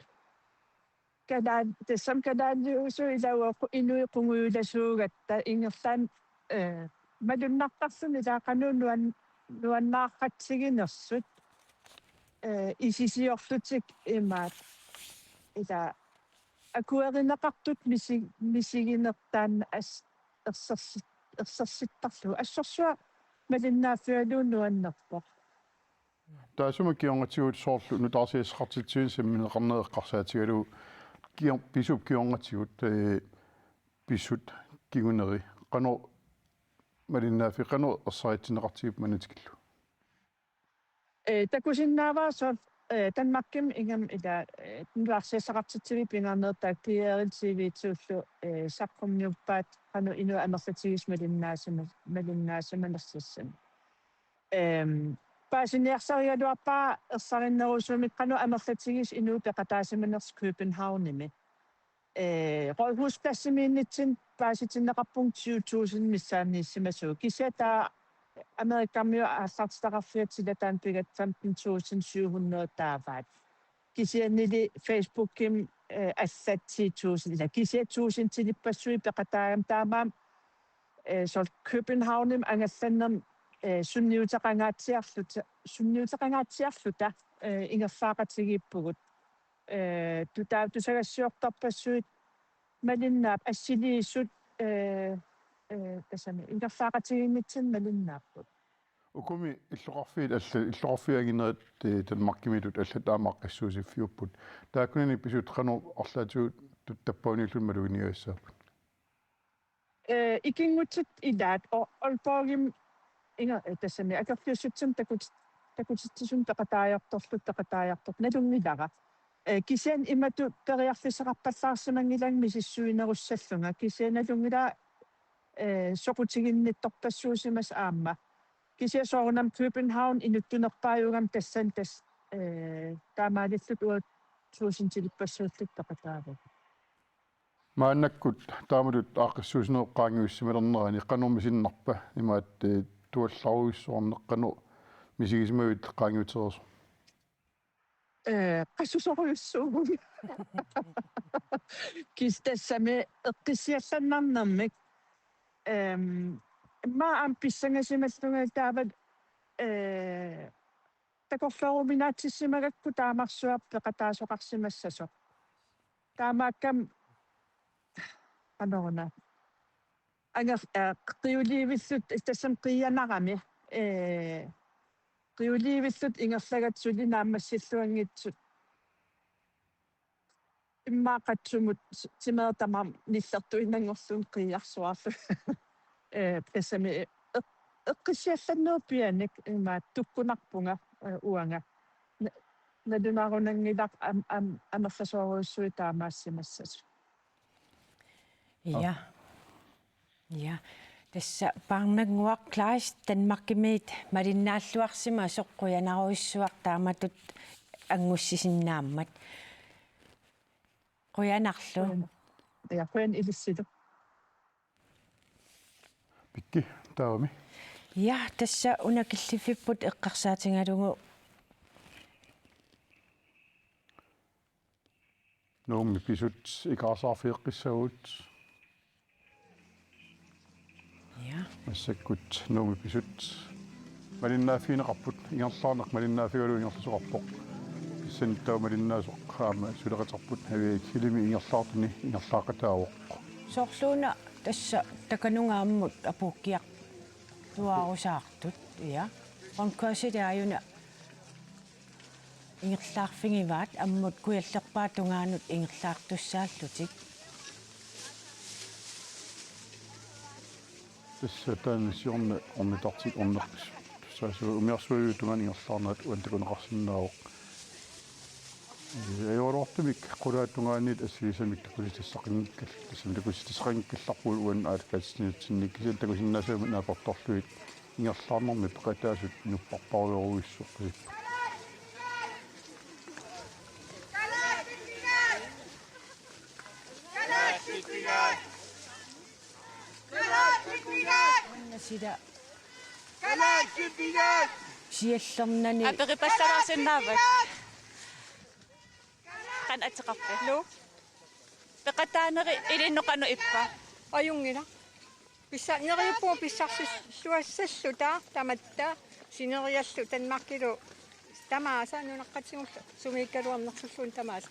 kalaal-, tassami kalaaliusugut ilaa uku inuit qungujulasuugatta ingerlaannaq, ee, malunnartarluni ilaa qanoq nuan-, nuannaaqatiginersut, ee, isisiorlutik imaat ilaa akuerineqartut misi-, misiginertaanna as-, ersersi-, ersersittarlugu. Assorsuaq malinnaaffigalugu nuannerpoq. Taassuma kingornatigut soorlu nutaarsiassaqartitsivinnut sammineqarneq eqqarsaatigalugu kior-, pisup kingornatigut, ee, pisut kinguneri. Qanoq malinnaaffi-, qanoq ersaritsinneqartigippit manna tikillugu? Ee, takusinnaavara soorlu, ee, Danmarkimi ingammik ilaa, ee, nutaarsiassaqartitsivik pingaarnertaa G R L T V-tullu, ee, saqqummiuppaat qanoq inuit amerlatigisut malinnaasima-, malinnaasimanersassanik. Ehm, paasiniarsarigaluarpara ersarinnerusumik qanoq amerlatigisut inuit peqataasimanersut Københavnimi. Ee, Rådhuspladsimiinnitsinni paasitinneqarpunga tyve tusind missaanniissimasugut. Kisianni taava Amerikamiut aallartitaqarfiat silataanut pigatta femten tusind syv hundrede taavaat. Kisiannili Facebookimi, ee, allat ti tusind, ilaa kisianni tusindilippassuit peqataagami taamaammat, ee, soorlu Københavnimi angallannermi, ee, sunniuteqangaatsiarluta, sunniuteqangaatsiarluta, ee, ingerlaaqatigiippugut. Ee, tu-, taava tusagassiortarpassuit malinnaapput assiliisut, ee, ee, tassami ingerlaaqatigiinnitsinni malinnaapput. Ukumi illoqarfiit alla-, illoqarfiit anginerit, ee, Danmarkimiittut allat aamma aaqqissuussiffiupput. Taakkunani pisut qanoq arlaatigut tut-, tappavaniilluni maluginiagissaapput. Ee, ikinngutitut ilaat O-, Aalborgimi inga-, ee, tassami akerliussutsimik takut-, takutitsisumik peqataajartorluta peqataajartortut nalunngilara. Ee, kisianni imatut periarfissaqarpallaarsimanngilanga misissuinerussallunga. Kisianni nalunngilara, ee, soqutiginnittorpassuusimasut aamma. Kisianni soorunami København inuttunerpaajuugami tassani tassa, ee, taamaalilluta uagut tusindilippassuulluta peqataavugut. Maannakkut taamatut aaqqissuussinerup qaangiussimalernerani qanormi sinnarpa imaat, ee, tuallarujussuarnik qanoq misigisimavit qaangiutereersoq? Ee, qassusorujussuuvugut. Kisianni tassami eqqissiallannarnermik. Ehm, immaqa aamma pissangasimallunga taava, ee, takorlooruminaatsissimagakku taamarsuaq peqataasoqarsimassasoq. Taamaakkami qanoruna. Anger-, ee, qiuliivilluta, tassami qiianarami, ee, qiuliivilluta ingerlagatsigit suli naammassilluanngitsut. Immaqa qatsumut timertamam nillertuinnanngorlugit qiiarsuarlu. Ee, tassami eq-, eqqissiallannerup pianik imaattukkunarpunga, ee, uanga. Na-, nalunarunanngilaq am-, am-, amerlasoorujussuit taamaasimassasut. Ja. Ja. Tassa Parnannguaq Kleist Danmarkimiit malinnaalluarsimasoq, qujanarujussuaq taamatut angussisinnaammat. Qujanarlu. Qujan-, ja, qujanaq ilissilu. Pikki, taavami. Ja, tassa una killiffipput eqqarsaatigalugu. Nuummi pisut ikaarsaarfigeqqissavagut. Ja. Massakkut Nuummi pisut malinnaaffigineqarput, ingerlaarneq malinnaaffigalugu ingerlasoqarpoq. Tassani taava malinnaasoq aamma suleqatarput Aviaja Killimi ingerlaartuni ingerlaaqataavoq. Soorluuna tassa takanunga ammut apuukkiartuaarusaartut, ja. Rundkørsel er jo en ingerlaarfigivaat ammut kujallerpaap tungaanut ingerlaartussaallutik. Tassa taanna siorna ornitartik orneqqis-, tussaasuu umiarsualiup tungaanut ingerlaarnerat uani takuneqarsinnaavoq. Ee, ajoraluartumik qulaata tungaaniit assigisamik takusitassaqanngikkal-, tassami takusitassaqanngikkallarpugut uannut aallakaatitsinitsinni, kisianni takusinnaasavimmi naapertorlugit ingerlaarnermi peqataasut inupparparujorujussuit qisipput. Sila siallernani. Aperipallalaarsinnaavakka. Qanoq ateqarpa? Lu. Peqataaneri ilinnut qanoq ippa? Ajunngilaq. Pissa-, neriuppunga pissarsilluassalluta tamatta sineriallu Danmarkilu tamaasa nunaqqatigullu sumiikkaluarnersulluunniit tamaasa.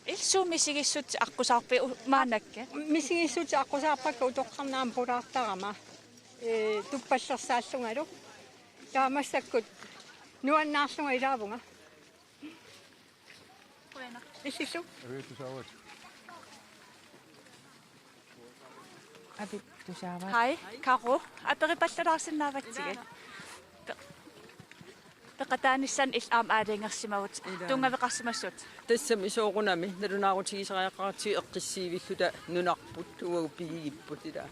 Illit suut misigissutsit aqqusaarpit u-, maannakkut? Misigissutsit aqqusaarpakka utoqqarnut aamma pulaartarama. Ee, tuppallersaallungalu. Taava massakkut nuannaarlunga ilaavunga. Illisu. Avi, tusaavaat. Avi, tusaavaat. Hej, Karo. Aperipallalaarsinnaavatsigit. Pe-, peqataanissamut illit aamma aalajangersimavutit. Ilaa. Tunngaveqarsimassutit. Tassami soorunami nalunaarutigisariaqaratsigu eqqissiivilluta nunarput uagut pigigipput ilaa.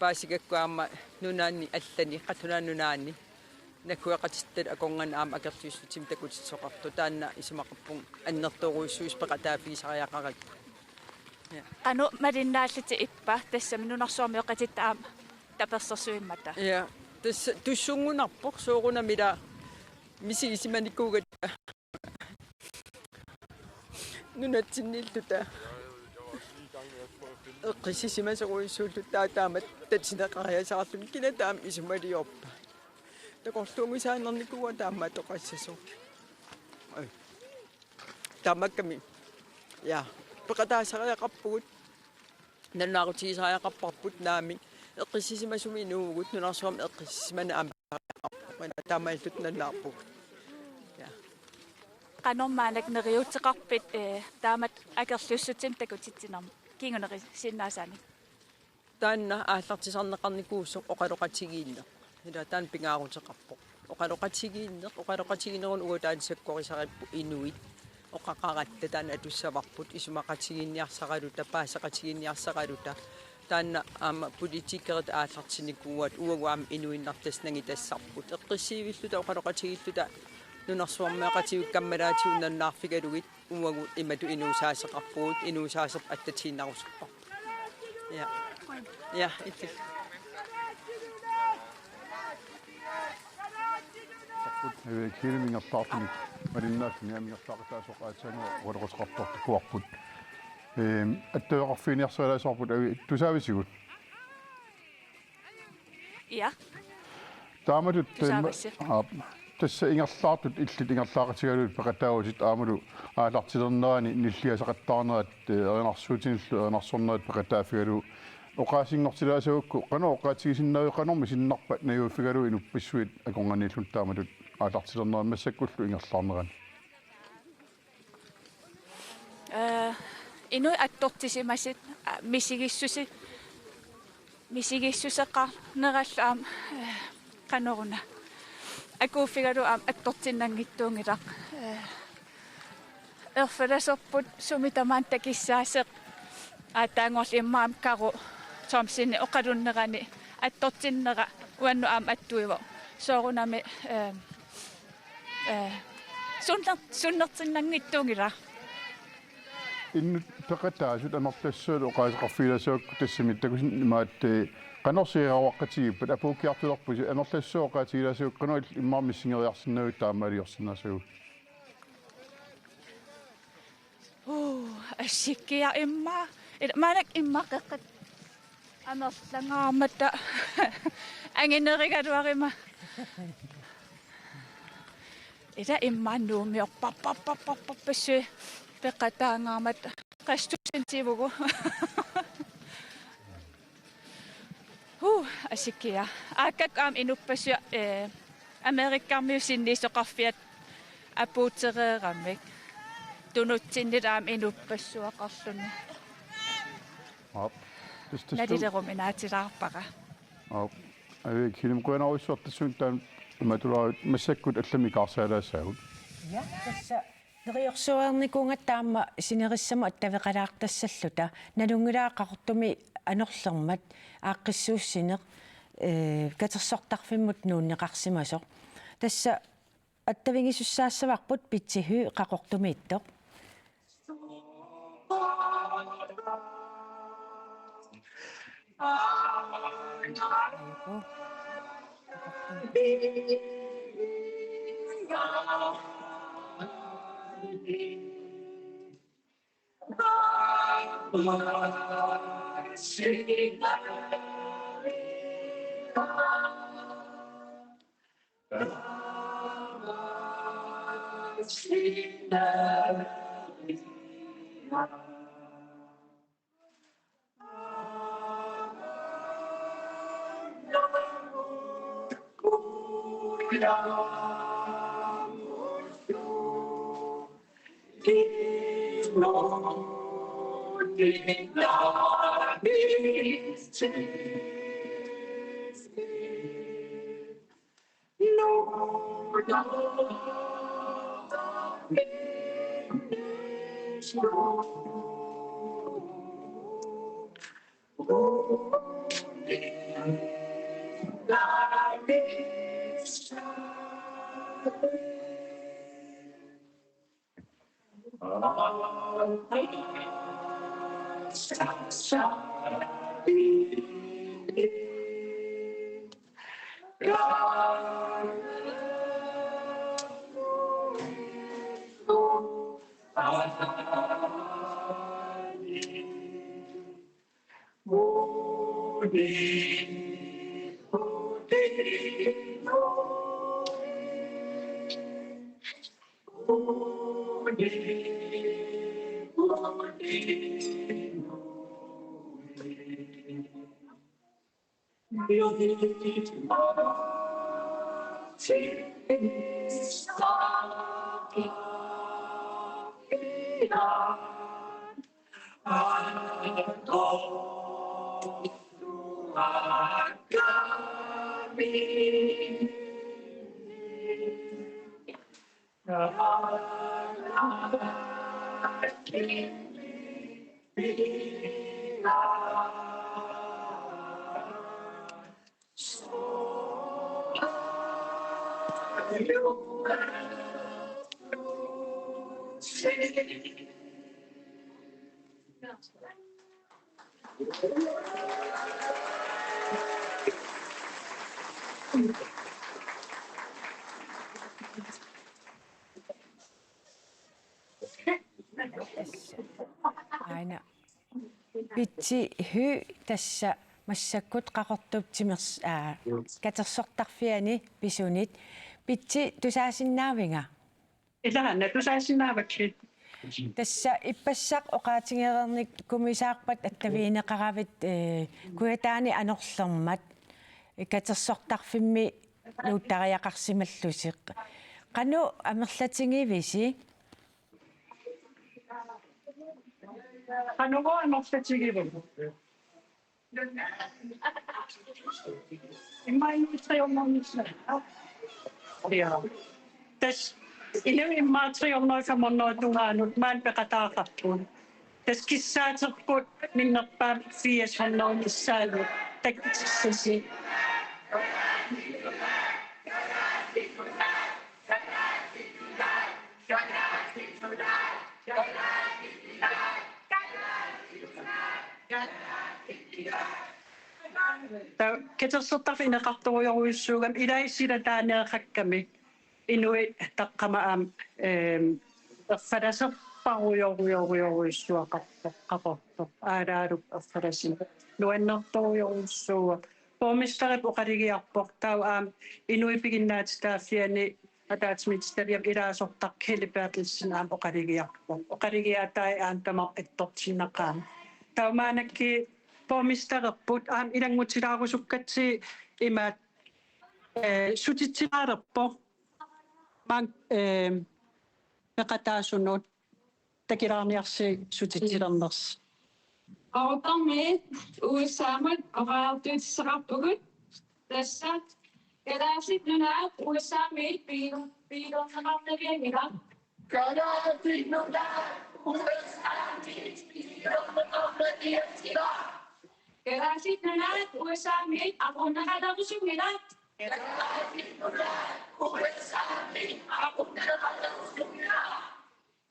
Paasigakku aamma nunaanni allani, Qallunaat Nunaanni, nakkueqatitta akornanni aamma akerliussutsimik takutitsisoqartoq, taanna isumaqarpunga annertoorujussuusoq peqataaffigisariaqarikku. Ja. Qanoq malinnaallutit ippa tassami nunarsuarmioqatitta aamma tapersersuimmata? Ja, tassa tussunnguunarpoq soorunami ila misigisimanikuugatta nunatsinniilluta eqqissisimasorujussuulluta taamak tatineqariasaarluni kina taama isumaliorpa. Takorluuisaannarnikuuara taamaattoqassasoq. Ai. Taamaakkami. Ja. Peqataasariaqarpugut. Nalunaarutigisariaqarparput naamik. Eqqissisimasumik inuuvugut nunarsuarmi eqqissisimaneq aamma. Taamaalilluta nalunaarpugut. Ja. Qanormaanna neriuuteqarpit, eh, taamatut akerliussutsimik takutitsinermi kingunerisinnaasaannik? Taanna aallartisarneqarnikuusoq oqaloqatigiinneq. Ila taanna pingaaruteqarpoq. Oqaloqatigiinneq, oqaloqatigiinneruna uagut taanna sakkorisaripput inuit. Oqaqaratta taanna atussavarput, isumaqatigiinniarsaraluta, paaseqatigiinniarsaraluta. Taanna aamma politikerit aallartinnikuuaat uagut aamma inuinnartut tassa nangitassarput. Eqqissiivilluta oqaloqatigiilluta nunarsuarmioqatigiit kammalaatigut nalunaarfigalugit uagut imatut inuusaaseqarpugut, inuusaaserput attatiinnarusupparput. Ja. Ja, illit. Takuuk, eh, Kielimi ingerlaartumik malinnaalluni aamma ingerlaaqataasoq aatsaannguaq oqaloqateqartoq takuarput. Ehm, attaveqarfiginiarsarilaassavarput, Avi, tusaavisigut? Ja. Taamatut, eh, tusaavassi. Aap, tassa ingerlaartut illit ingerlaaqatigalugit peqataavutit aammalu aallartilernerani nilliasaqattaarnerat, eh, erinarsuutinillu erinarsornerat peqataaffigalugu oqaasinngortilaassagukkit qanoq oqaatigisinnaaviuk, qanormi sinnarpat najuuffigalugu inuppassuit akornanniilluni taamatut aallartilernerani massakkullu ingerlaarnerani? Eh, inuit attortisimasut, a, misigissusi-, misigissuseqarnerallu aamma, eh, qanoruna. Akuuffigalugu aamma attortinnanngitsuunngilaq. Eh, erfalasorput sumi tamaani takissaasoq. Aatsaannguarli immaqa aamma Karo Thomsen oqalunnerani attortinnera uannut aamma attuivoq. Soorunami, eh, eh, sunner-, sunnertinnanngitsuunngilaq. Inuit peqataasut amerlassusalu oqaaseqarfigilaassavakka tassami takusin imaattoq, eh, qanorsiararuaqqatigiippat apuukkiartulerpusi amerlassusalu oqaatigilaassavakka qanoq illit immaqa missingereersinnaaviuk taamaaliorsinnaassagukku? Uu, assikkiaq immaqa. Ila maannakkut immaqa qeqqata amerlangaarmata anginerigaluaruma. Ila immaqa nuummiorparparparparpassuit peqataangaarmata qassit tusindtivugut. Huu, assikkiaq. Aakkakkut aamma inuppassuit, eh, Amerikkarmiut sinniisoqarfiat apuutereeramik. Tunutsinni aamma inuppassuaqarluni. Aap. Tassa, tassa. Nalilerumi naatilaarpara. Aap. Avi, kilim qujanarsuaq tassunga taanna imatulaarit massakkut allamik ikaarsaalaassagut. Ja, tassa neriorsuereernikuugatta aamma sinerissamut attaveqalaartassalluta, nalunngilara Qaqortumi anorlermat aaqqissuussineq, ee, katersortarfimmut nuunneqarsimasoq. Tassa attavigisussaassavarput Pitsi Høegh Qaqortumiittoq. Aana. Pitsi Høegh, tassa massakkut Qaqortup timers-, aa, katersortarfiani pisunit. Pitsi, tusaasinnaaviga? Ilaana, tusaasinnaavakkit. Tassa ippassaq oqaatigereernikumisaarpat attavigineqaravit, ee, Kujataani anorlermat katersortarfimmi nuuttariaqarsimallusi. Qanoq amerlatigivisi? Qanoq amerlatigivisi? Immaqa inuit tre hundrede. Ja. Tassa inuit immaqa tre hundrede, fem hundrede tungaanut maani peqataaqarput. Tassa kissaaterput minnerpaamik fire hundrede missaanni takkutissasi. Taava katersortarfik ineqartorujorujussuugami ilai silataaneeqakkami inuit taqqama aamma, eem, erfalaserparujorujorujorujussuaqarpoq, Qaqortoq, aalaarup erfalasineq. Nuannertorujorujussuuvoq. Borgmesterip oqalugiarpoq, taava aamma inuit piginnaatitaaffianni ataatsimiititaliami ilaasortaq Helle Berthelsen aamma oqalugiarpoq. Oqalugiaatai aamma tamarmik attortinnaqaat. Taava maannakkut borgmestererput aamma ilanngutilaarusukkatsigit imaat, ee, sutitsilaalerpoq maani, ee, peqataasunut takulaarniarsigit sutitsilernersi. Qaqortormiit U S A-mut oqariartuutissaqarpugut. Tassa Kalaallit Nunaat U S A-miit piilu-, piilerneqarnavianngilaq. Kalaallit Nunaat U S A-miit piilerneqarnavianngilaq. Kalaallit Nunaat U S A-miit aqunneqalerusunngilaq. Kalaallit Nunaat U S A-miit aqunneqalerusunngilaq.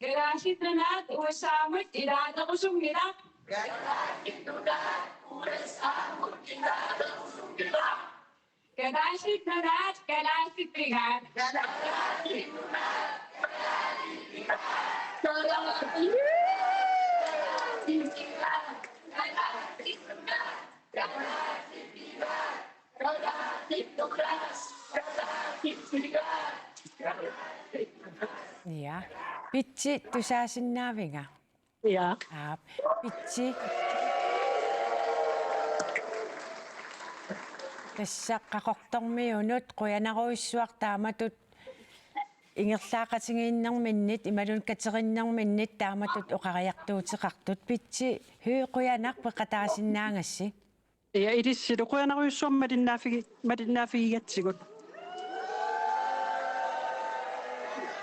Kalaallit Nunaat U S A-mut ilaalerusunngilaq. Kalaallit Nunaat U S A-mut ilaalerusunngilaq. Kalaallit Nunaat kalaallit pigaat. Kalaallit Nunaat kalaallit pigaat. Kalaallit Nunaat kalaallit pigaat. Kalaallit Nunaat kalaallit pigaat. Ja, Pitsi tusaasinnaaviuk? Ja. Aap, Pitsi. Tassa Qaqortormiunut qujanarujussuaq taamatut ingerlaaqatigiinnerminnit imaluunniit katerinnerminnit taamatut oqariartuuteqartut. Pitsi Høegh, qujanaq peqataasinnaagassi. Ja, ilissilu qujanarujussuaq malinnaaffi-, malinnaaffigigatsigut.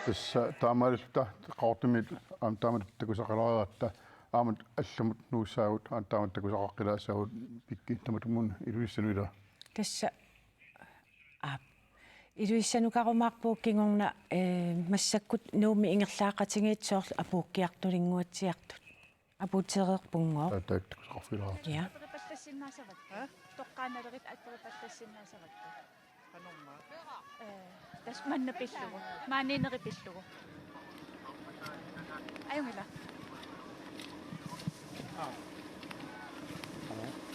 Tassa taamaalilluta Qaqortumiit aamma taamatut takusaqalaaratta aamma allamut nuussaagut aamma taamatut takusaqaqqilaassagut Pikki tamatumunnga Ilulissanut ilaa. Tassa aap. Ilulissanukarumaarpugut kingorna, eh, massakkut Nuummi ingerlaaqatigiit soorlu apuukkiartulinnguatsiartut. Apuutereerpunngooq. Taakku takusaqarfigilaarluta. Ja. Aperipallassinnaassavakka. Toqqaannalerit aperipallassinnaassavakka. Qanormaa? Eh, tassa manna pillugu. Maaniinneri pillugu. Ajunngilaq.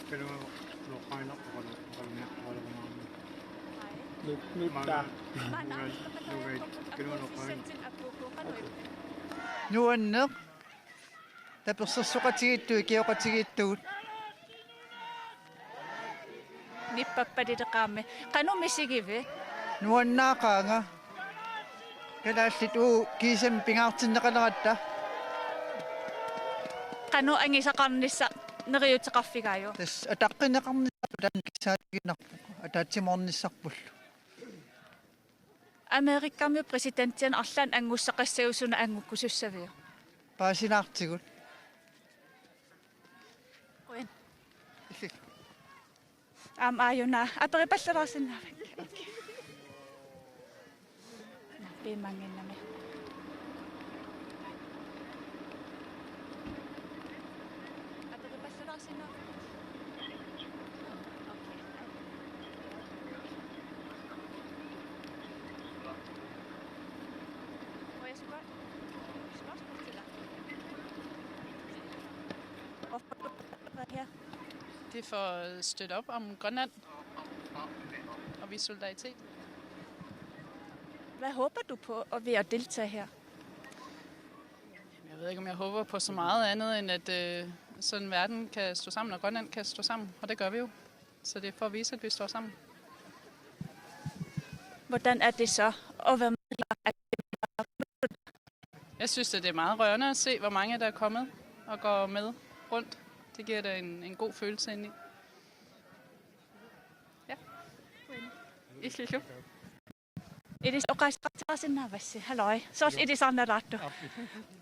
Kaluanut loqqaannaq oqalu-, oqalumiaq oqalumiaq. Nut-, nuttaa. Maanna. Kaluanut loqqaannaq. Nuanneq. Tapersersoqatigiittut, ikioqatigiittugut. Nippappalileqaami. Qanoq misigivit? Nuannaaqaanga. Kalaallit uagut kiisami pingaartinneqaleratta. Qanoq angusaqarnissaq neriuuteqarfigaajuk? Tassa ataqqineqarnissarput taanna kissaatiginarpoq. Ataatsimoornissarpullu. Amerikamiut præsidentianut arlaannik angussaqassagutsigu suna angukkusussaviuk? Paasilaartigut. Qujan. Illit. Aamma aajuna aperipallalaarsinnaavakka. Piumaannginnami. Aperipallalaarsinnaavakka. Det er for at støtte op om Grønland og vise solidaritet. Hvad håber du på ved at deltage her? Jeg ved ikke, om jeg håber på så meget andet, end at, øh, sådan verden kan stå sammen, og Grønland kan stå sammen, og det gør vi jo. Så det er for at vise, at vi står sammen. Hvordan er det så at være med? Jeg synes, at det er meget rørende at se, hvor mange der er kommet og går med rundt. Det giver da en, en god følelse indeni. Ja. Ilissi. Ilissi oqaaseqartarisinnaavassi. Halløj. Soorlu ilisarnalaartoq.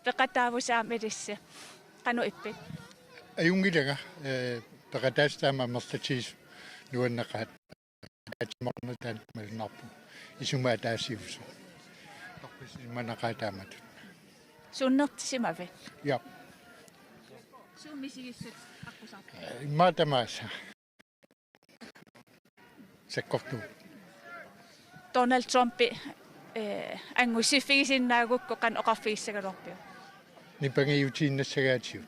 Peqataavussi aamma ilissi. Qanoq ippit? Ajunngilanga, eh, peqataasut aamma amerlatigisut nuanneqaat. Ataatsimoorneq taanna malunnarpoq. Isuma ataasiusoq. Toqqissisimanaqaaq taamatut. Sunnertisimavit? Ja. Suut misigissut aqqusaarpit? Eh, immaqa tamaasa. Sakkortuut. Donald Trumpi, eh, angussiffigisinnaagukku qanoq oqarfigissagaluarpiuk? Nipangiutiinnassagaatigut.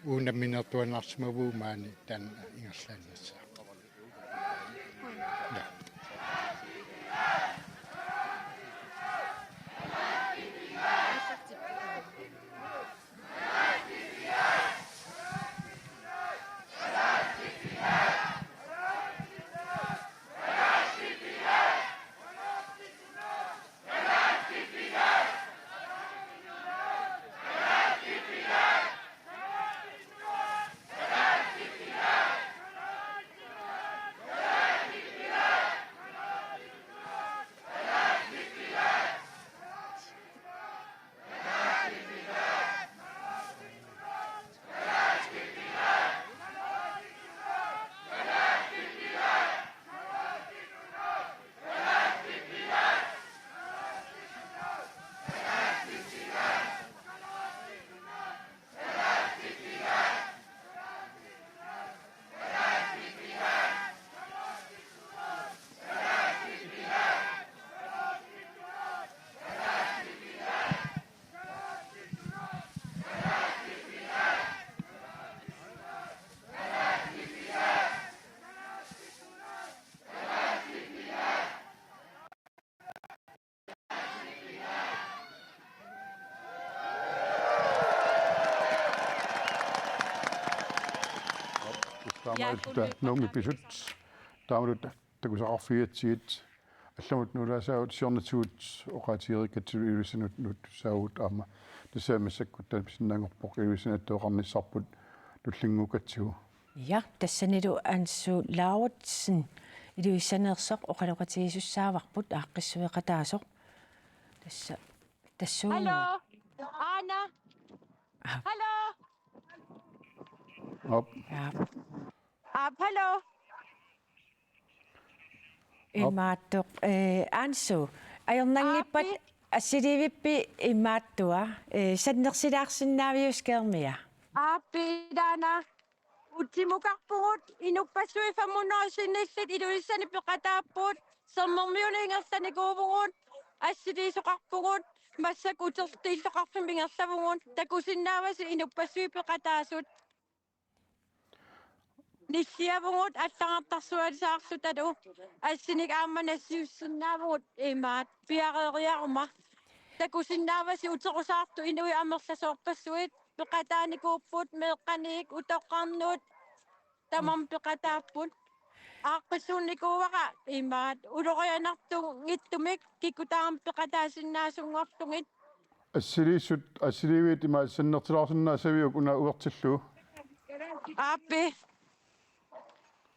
Uagut nammineertuaannarsimavugut maani taanna ingerlaannassaaq. Ja. Aamma illuta Nuummi pisut taamaattut takusaqarfigatsigit allamut nuulaasaagut siornatigut oqaatigereerikkatsigu Ilulissanut nuuttussaagut aamma tassa massakkut taanna pisinnaanngorpoq Ilulissanut attueqarnissarput tullinnguukkatsigu. Ja, tassanilu Ansu Lauritsen Ilulissaneersoq oqaloqatigiisussaavarput aaqqissueqataasoq. Tassa tassuuna. Hallo. Aana. Hallo. Op. Ja. Aap, hallo. Imaattoq, eh, Ansu. Ajornanngippat Aappi. Assiliivippi imaattua, eh, sannersilaarsinnaaviuk skærmia? Aappi ilaana. Utsimukarpugut inuppassuit fem hundrede sinillit Ilulissani peqataapput. Sermermiunut ingerlanikuuvugut. Assiliisoqarpugut. Massakkut utertiilloqarfimmut ingerlavugut. Takusinnaavasi inuppassuit peqataasut. Nissiavugut allagartarsualisaarlutalu assinik aamma nassiussinnaavugut imaat piareeriaruma. Takusinnaavasi uterusaartut inuit amerlasoorpassuit peqataanikuupput meeqqaniit utoqqarnut tamarmik peqataapput. Aaqqissuunnikuuara imaat ulorianartunngitsumik kikkut tamarmik peqataasinnaasunngorlugit. Assiliissut, assiliiviit ima sannertilaarsinnaassaviuk una uertillugu? Aappi.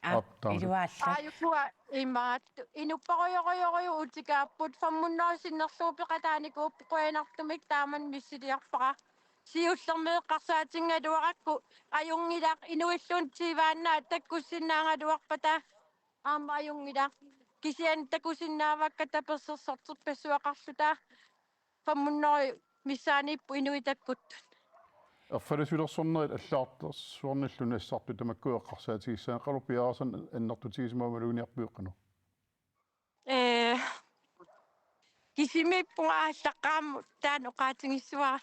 Aap, aap, taama. Iluaalla. Aajukua imaat. Inupparujorujoruju utikaapput fem hundrede sinnerlugu peqataanikuupput qujanartumik taamani missiliarpara. Siullermik eqqarsaatigigaluarakku ajunngilaq inuilluunniit tiivaannaat takkussinnaagaluarpata aamma ajunngilaq. Kisianni takusinnaavakka tapersersorterpassuaqarluta. Fem hundrede missaaniipput inuit takkuttut. Erfalasulersornerit allagartarsuarnillu nassartut tamakku eqqarsaatigissaginnarput piareersarneq annertutigisimavoq maluginiarpiuk qanoq? Ee, kisimiippunga aallaqqaammut taanna oqaatigissavara.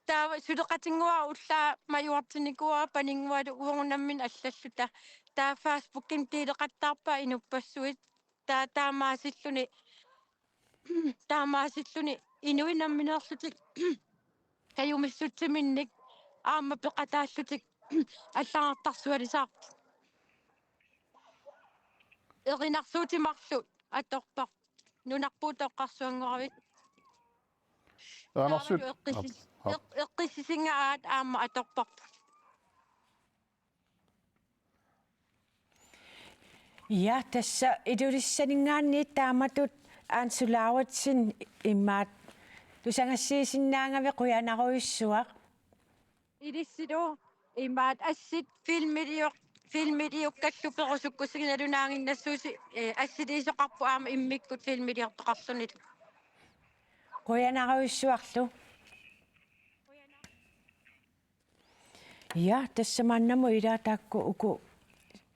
Taava suleqatinnguara ullaaq majuartinnikuuara paninngualu uagut nammineq allalluta. Taava Facebookimi deleqattaarpaa inuppassuit. Taa-, taamaasilluni, taamaasilluni inuit nammineerlutik kajumissutsiminnik aamma peqataallutik allagartarsualisaarput. Erinarsuutit marluk atorparput. Nunarput toqqarsuanngoravit. Erinarsuut. Taavalu eqqissis-, Aap, aap. Eq-, eqqissisinngaat aamma atorparput. Ja, tassa Ilulissaninngaanniit taamatut Ansu Lauritsen imaat tusagassiisinnaagavit qujanarujussuaq. Ilissilu imaat assit filmilior-, filmiliukkallu perusukkussinnginnami nalunaaginnassuusi, eh, assiliisoqarpoq aamma immikkut filmiliortoqarlunilu. Qujanarujussuarlu. Ja, tassa maannamut ilaa taakku uku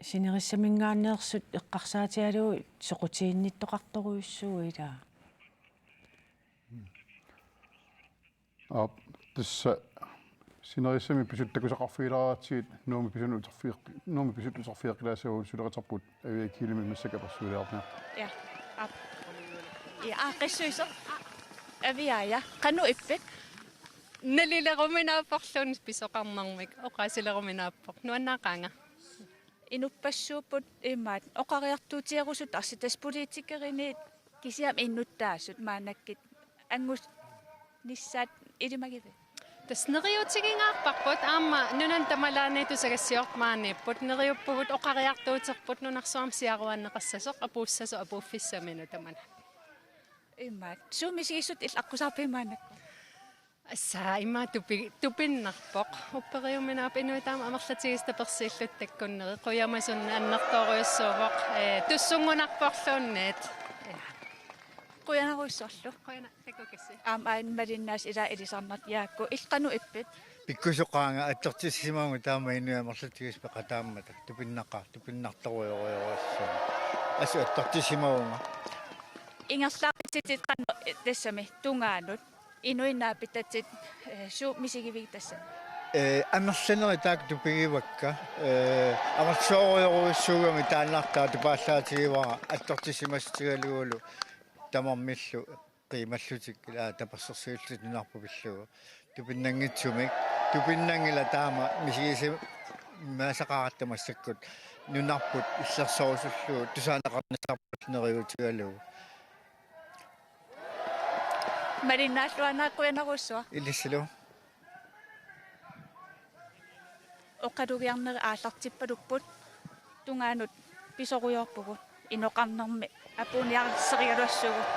sinerissaminngaanneersut eqqarsaatigalugit soqutiginnittoqartorujussuuvoq ilaa. Aap, tassa sinerissami pisut takusaqarfigilaaraatsigit Nuummi pisunut uterfigeq-, Nuummi pisut uterfigeqqilaassavagut suleqaterput Aviaja Kielemi massakkut apersuiliarniarta. Ja, aap. Ja, aaqqissuisoq. Aviaja, qanoq ippit? Nalileruminaapporluunniit pisoqarnermik, oqaasileruminaappoq. Nuannaaqaanga. Inuppassuupput imaat oqariartuutigerusutarsi tassa politikerinit kisianni innuttaasut maannakkut angunissaat ilimagivit? Tassa neriuutigigaarparput aamma nunani tamalaani tusagassiortoq maaniipput, neriuppugut oqariartuuterput nunarsuarmi siaruaanneqassasoq, apuussasoq apuuffissaminut tamanna. Imaat, suut misigissutsit illit aqqusaarpigit maannakkut? Tassa imaat tupi-, tupinnarpoq. Upperiuminaappoq inuit taama amerlatigisut tapersiillutik takkunneri. Qujamasunik annertoorujussuuvoq. Ee, tussunngunarporluunniit. Ja. Qujanarujussuarlu. Qujanaq, takukkassi. Aamma aana malinnaasi ilaa ilisarnartut Jaakku. Illit qanoq ippit? Pikkusoqaanga, attortissimavunga taama inuit amerlatigisut peqataammata. Tupinnaqaaq, tupinnartorujorujorujussuuvoq. Assut attortissimavunga. Ingerlaartitit qanoq tassami tungaanut. Inuit naapitatit, eh, suut misigivigit tassa? Eh, amerlanerit taakku tupigivakka. Eh, amerlasoorujorujussuugami taannartaa tupaallatigivara attortissimassutigalugulu tamarmillu qiimallutik ilaa tapersersuillutik nunarput pillugu. Tupinnanngitsumik, tupinnanngilaq taama misigisi-, immaasaqaratta massakkut nunarput illersorusullugu tusaaneqarnissaarput neriuutigalugu. Malinnaalluanaakkuinerussuaq. Ilissilu. Oqalugiarneri aallartippalupput, tungaanut pisorujoorpugut, inoqarnermi apuunniarserigaluassuugut.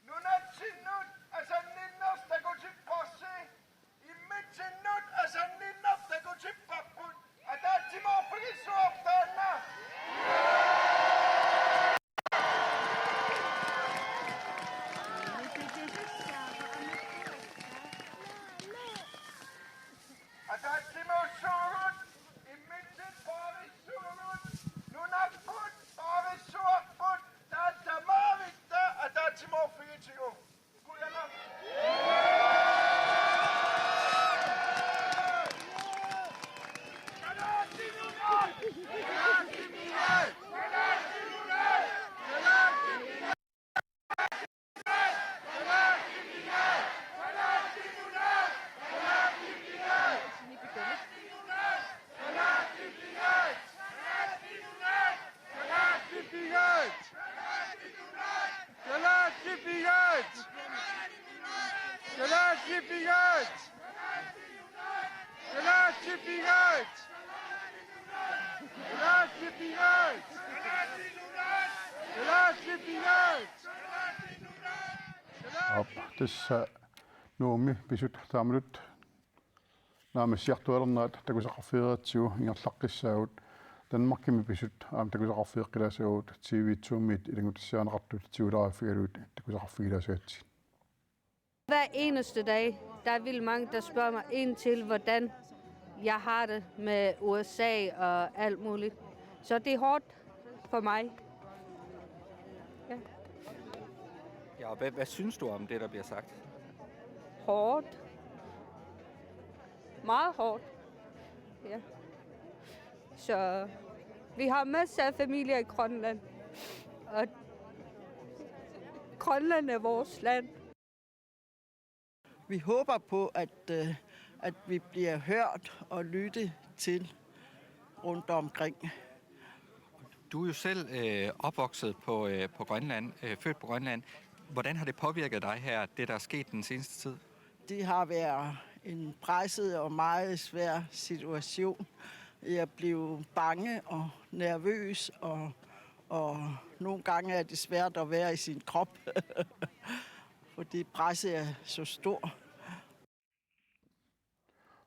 Nunarsuarnut asanninnersoq takutipparsi, imminnut asanninnersoq takutipparput, ataatsimoorfigissuartaanna. Ataatsimoorsuugut, imminnut paarissuugut, nunarput paarissuarput, taamaattumik ataatsimoorfigitigu. Aap, tassa Nuummi pisut taamatut naammassiartualernerat takusaqarfigereeratsigu ingerlaqqissaagut. Danmarkimi pisut aamma takusaqarfigeqqilaassavagut, T V to-miit ilanngutassiarineqartut tigulaariffigalugit takusaqarfigilaassagatsigu. Hver eneste dag, der er vildt mange, der spørger mig ind til, hvordan jeg har det med U S A og alt muligt. Så det er hårdt for mig. Ja. Ja, og hvad, hvad synes du om det, der bliver sagt? Hårdt. Meget hårdt. Ja. Så vi har masser af familier i Grønland. Og Grønland er vores land. Vi håber på, at, øh, at vi bliver hørt og lyttet til rundt omkring. Du er jo selv øh, opvokset på, øh, på Grønland, øh, født på Grønland. Hvordan har det påvirket dig her, det der er sket den seneste tid? Det har været en presset og meget svær situation. Jeg blev bange og nervøs, og, og nogle gange er det svært at være i sin krop, fordi presset er så stort.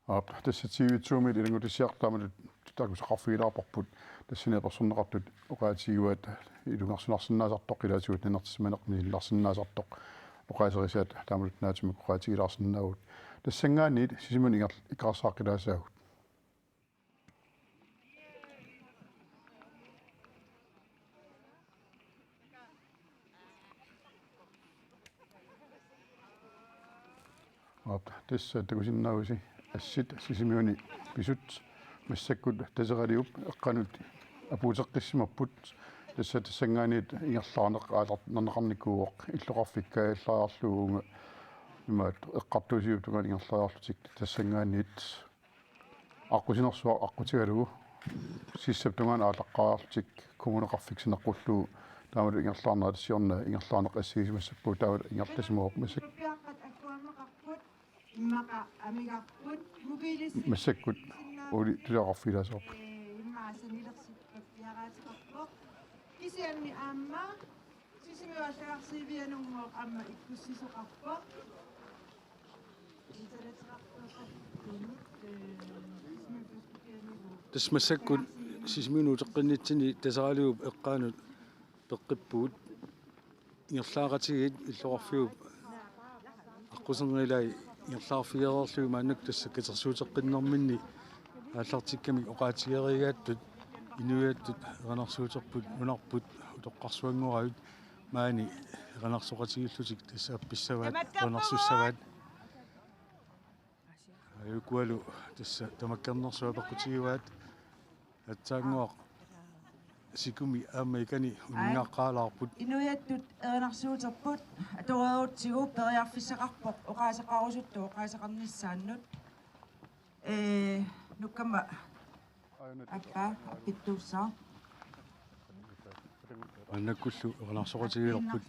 Aap, tassa T V to-miit ilanngutassiartut taamatut takusaqarfigilaarparput, tassani apersorneqartut oqaatigiguaat ilungersunarsinnaasartoq ilaatigut nannertissimaneq misilinnaarsinnaasartoq oqaaserisiat taamatut naatsumik oqaatigilaarsinnaavugut. Tassanngaanniit Sisimiunut inger-, ikaarsaaqqilaassagut. Aap, tassa takusinnaavusi assit Sisimiuni pisut massakkut Taseraliup eqqanut apuuteqqissimapput, tassa tassanngaanniit ingerlaarneq aallartinneqarnikuuvoq, illoqarfik kaajallaariarlugu uunga imaattoq eqqartuussiviup tungaanut ingerlariarlutik tassanngaanniit aqqusinersuaq aqqutigalugu sissap tungaanut aallaqqaarlutik kommuneqarfik saneqqullugu taamatut ingerlaarnerat siorna ingerlaarneq assigisimappat taamatut ingerlasimavoq massakkut. Massakkut Uuli tusaqarfigilaassavarput. Kisianni aamma Sisimiut allagarsiivianut aamma ikkussisoqarpoq. Tassa massakkut Sisimiunut uteqqinnitsinni Taseraliup eqqaanut peqqippugut. Ingerlaaqatigiit illoqarfiup aqquserngilai ingerlaarfigereerlugit maannakkut tassa katersuuteqqinnerminni aallartikkamik oqaatigeriigaattut inuiattut erinarsuuterput nunarput utoqqarsuanngoraavit maani erinarsoqatigiillutik tassa appissavaat erinarsussavaat. Ajukualu tassa tamakkernersuaq peqqutigivaat aatsaannguaq sikumi aamma ikani uninngaqqaalaarput. Inuiattut erinarsuuterput atoreerutsigu periarfissaqarpoq oqaaseqarusuttoq oqaaseqarnissaannut. Ee, nukkama appa appittuussaa. Maannakkullu erinarsoqatigiilerput.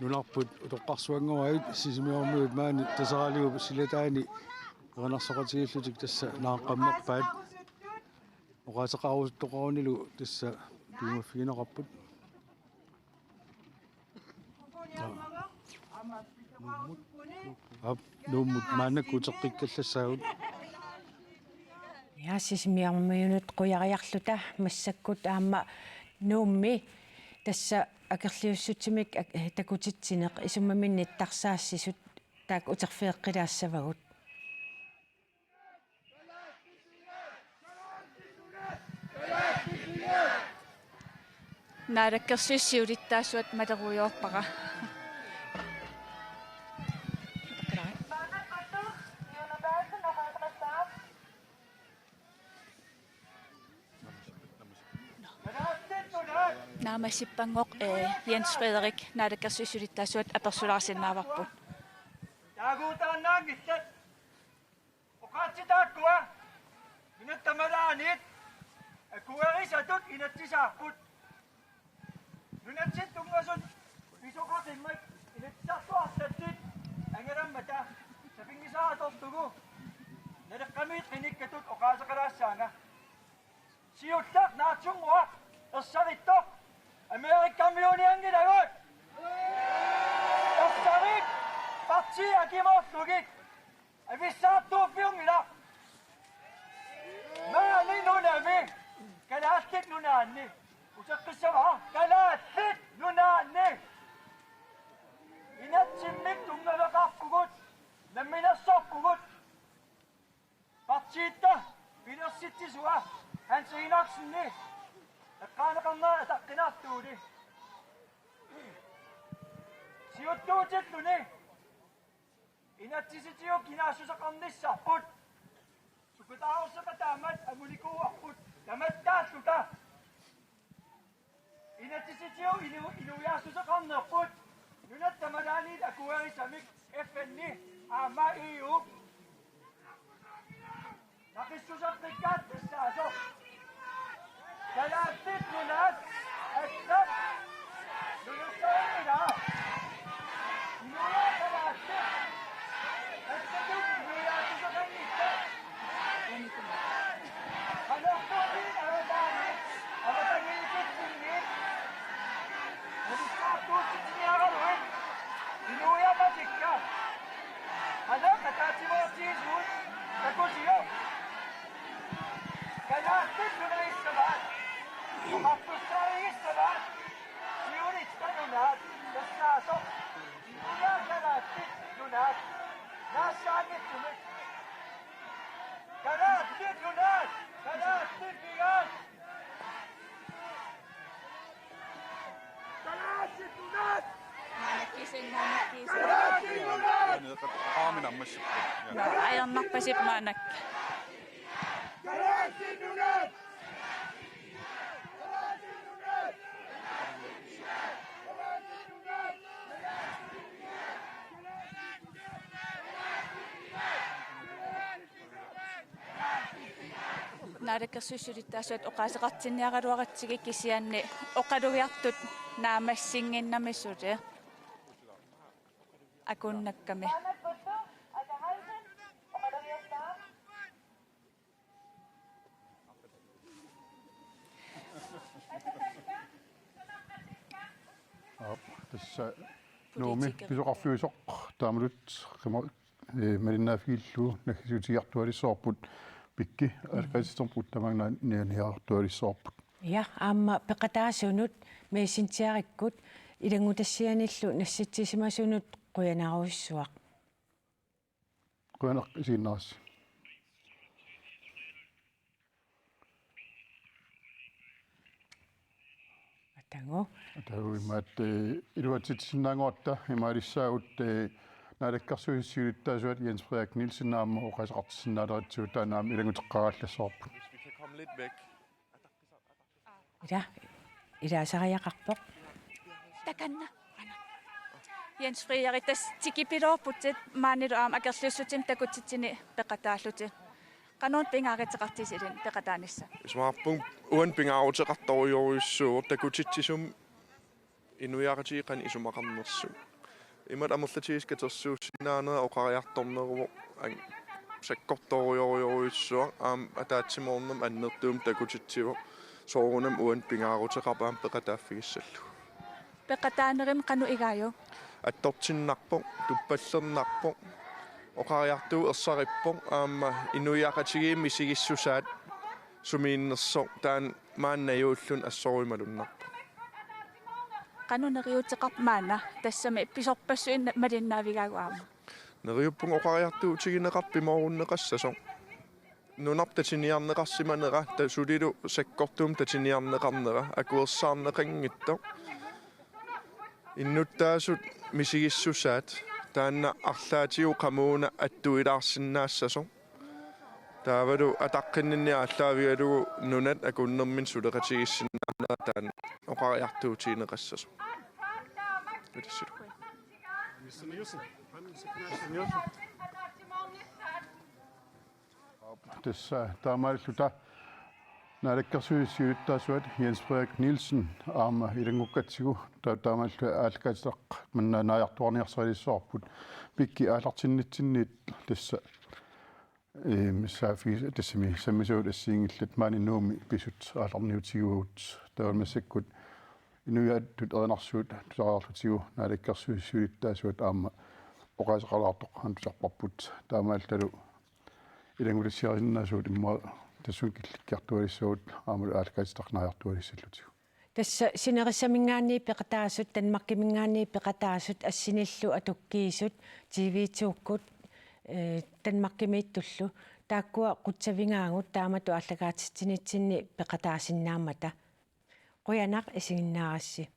Nunarput utoqqarsuanngoraavit Sisimiormiut maani Taseraaliup silataani erinarsoqatigiillutik tassa naaqqammerpaat. Oqaaseqarusuttoqarunilu tassa piumaffigineqarput. Aap, Nuummut maannakkut uteqqikkallassaagut. Ja, Sisimiormiunut qujariarluta massakkut aamma Nuummi tassa akerliussutsimik ak-, takutitsineq isumaminnik tarsaassisut taakku uterfigeqqilaassavagut. Naalakkersuisut siulittaasuat malerujoorpara. Naammassippanngooq, eh, Jens Frederik, naalakkersuisut siulittaasuat apersulaarsinnaavarput. Taaguutaannaanngillat. Oqaatsit taakkua. Nunat tamalaanit akuerisatut inatsisaapput. Nunatsinni tunngasut pisoqaqimmat Inatsisartut arlaannik angalammata. Pinngitsoorlugu Naleqqami qinikkatut oqaaseqalaassaanga. Siulleq naatsunnguaq ersarittoq Amerikamiuunianngilagut. Ersarit partiit akimoorlugit avissaartuuffiunngilaq. Maani nunami, Kalaallit Nunaanni, uteqqissavara, Kalaallit Nunaanni inatsimmik tunngaveqarpugut, namminersorpugut. Partiitta pilersitsisua Hans Enoksenip eqqaaneqarnera ataqqinartuuli. Siuttuutilluni inatsisitigut kinaassuseqarnissarput. Sukataaruseqa taamak anguniarparput tamattaalluta. Inatsisitigut ilu-, iluiaassuseqarnerput nunatta tamalaaniit akuerisamik F N-i aamma E U. Naqissuseqqikkaat tassaasoq. Kalaallit Nunaat allat nunarsuarmi ilaa. Inuiaat kalaallit allatut iluiaassuseqanngitsut. Qanorluunniit avataani, avatangiisinni, avissaartuussiniaraluit inuiaqatikka. Qanoq ataatsimoortigisut takusiuk? Kalaallit nunagissavaat, oqartussaagissavaat, siulitta nunaat tassaasoq. Inuiaat Kalaallit Nunaat naassaanngitsumik. Kalaallit Nunaat, Kalaallit Nunaat. Kalaallit Nunaat! Maannakkut, maannakkut. Kalaallit Nunaat! Qaami nammassippu. Ajornarpasippoq maannakkut. Kalaallit Nunaat! Naalakkersuisut siulittaasuat oqaaseqartinniaraluaratsigit kisianni oqalugiartut naammassinnginnami suli akunnakkami. Aap, tassa Nuummi pisoqarfiusoq taamatut qima-, ee, malinnaaffigillugu naggasiutigiartualissavarput Pikki, aallakaatitsinerput tamaanga nianiartualissavarput. Ja, aamma peqataasunut Messengerikkut ilanngutassianillu nassitsisimasunut qujanarujussuaq. Qujanaq isiginnaarassi. Atagu. Atagu imaat, eh, iluatsitsisinnaanngorta imaalissaagut, eh, Naalakkersuisut siulittaasuat Jens Frederik Nielsen aamma oqaaseqartissinnaaleratsigu taanna aamma ilannguteqqaarallassavarput. Hvis vi kan komme lidt væk. Ila, ilaasariaqarpoq. Takanna. Jens Frederik, tassa tikipiloorputit maanilu aamma akerliussutsini takutitsisuni peqataallutit. Qanoq pingaaruteqartitit ilinnut peqataanissat? Isumaqarpunga uani pingaaruteqartorujorujussuuvoq takutitsisumik inuiaqatigiit qanoq isumaqarnersut. Imatut amerlatigisut katersuussinnaanera oqariartorneruvoq an-, sakkortoorujorujorujussuaq aamma ataatsimoornermut annertuumik takutitsivoq soorunami uani pingaaruteqarpoq aamma peqataaffigissallugu. Peqataanermi qanoq igaajuk? Attortinnarpoq, tuppallernarpoq, oqariartuut ersarippoq aamma inuiaqatigiit misigissusaat sumiinnersoq taanna maani najuulluni assorujuk malunnarpoq. Qanoq neriuuteqarpa maanna tassami pisorpassuit malinnaavigaagut aamma? Neriuppunga oqariartuutigineqartoq pimoorunneqassasoq. Nunarput tatiniarneqarsimanera, ta-, sulilu sakkortuumik tatiniarneqarnera, akuersaarneqanngitsoq. Innuttaasut misigissusaat, taanna arlaatigut qamuuna attuilaarsinnaassasoq. Taavalu ataqqinninni aallaavigalugu nunat akunnerminni suleqatigiissinnaanera taanna oqariartuutigineqassasoq. Ilissilu. Tassa taamaalilluta Naalakkersuisut siulittaasuat Jens Frederik Nielsen aamma ilanngukkatsigu ta-, taamaallu aallakaatitaq manna naajartuarniarsarilissavarput, Mikki aallartinnitsinniit tassa, ehm, saaffi-, tassami sammisavut assigiinngillat maani Nuummi pisut aallarniutigivagut, taava massakkut inuiattut erinarsuut tusariarlutigu Naalakkersuisut siulittaasuat aamma oqaaseqalaartoq aamma tusarparput, taamaallalu ilanngutassiarisinnaasugut immaqa tassunga killikkiartualissagut aammalu aallakaatitaq naajartualissallutigu. Tassa sinerissaminngaanniit peqataasut, Danmarkiminngaanniit peqataasut, assinillu atukkiisut, T V to-kkut, eh, Danmarkimiittullu, taakkua qutsavigaagut taamatut aallakaatitsinitsinni peqataasinnaammata. Qujanaq isiginnaarassi.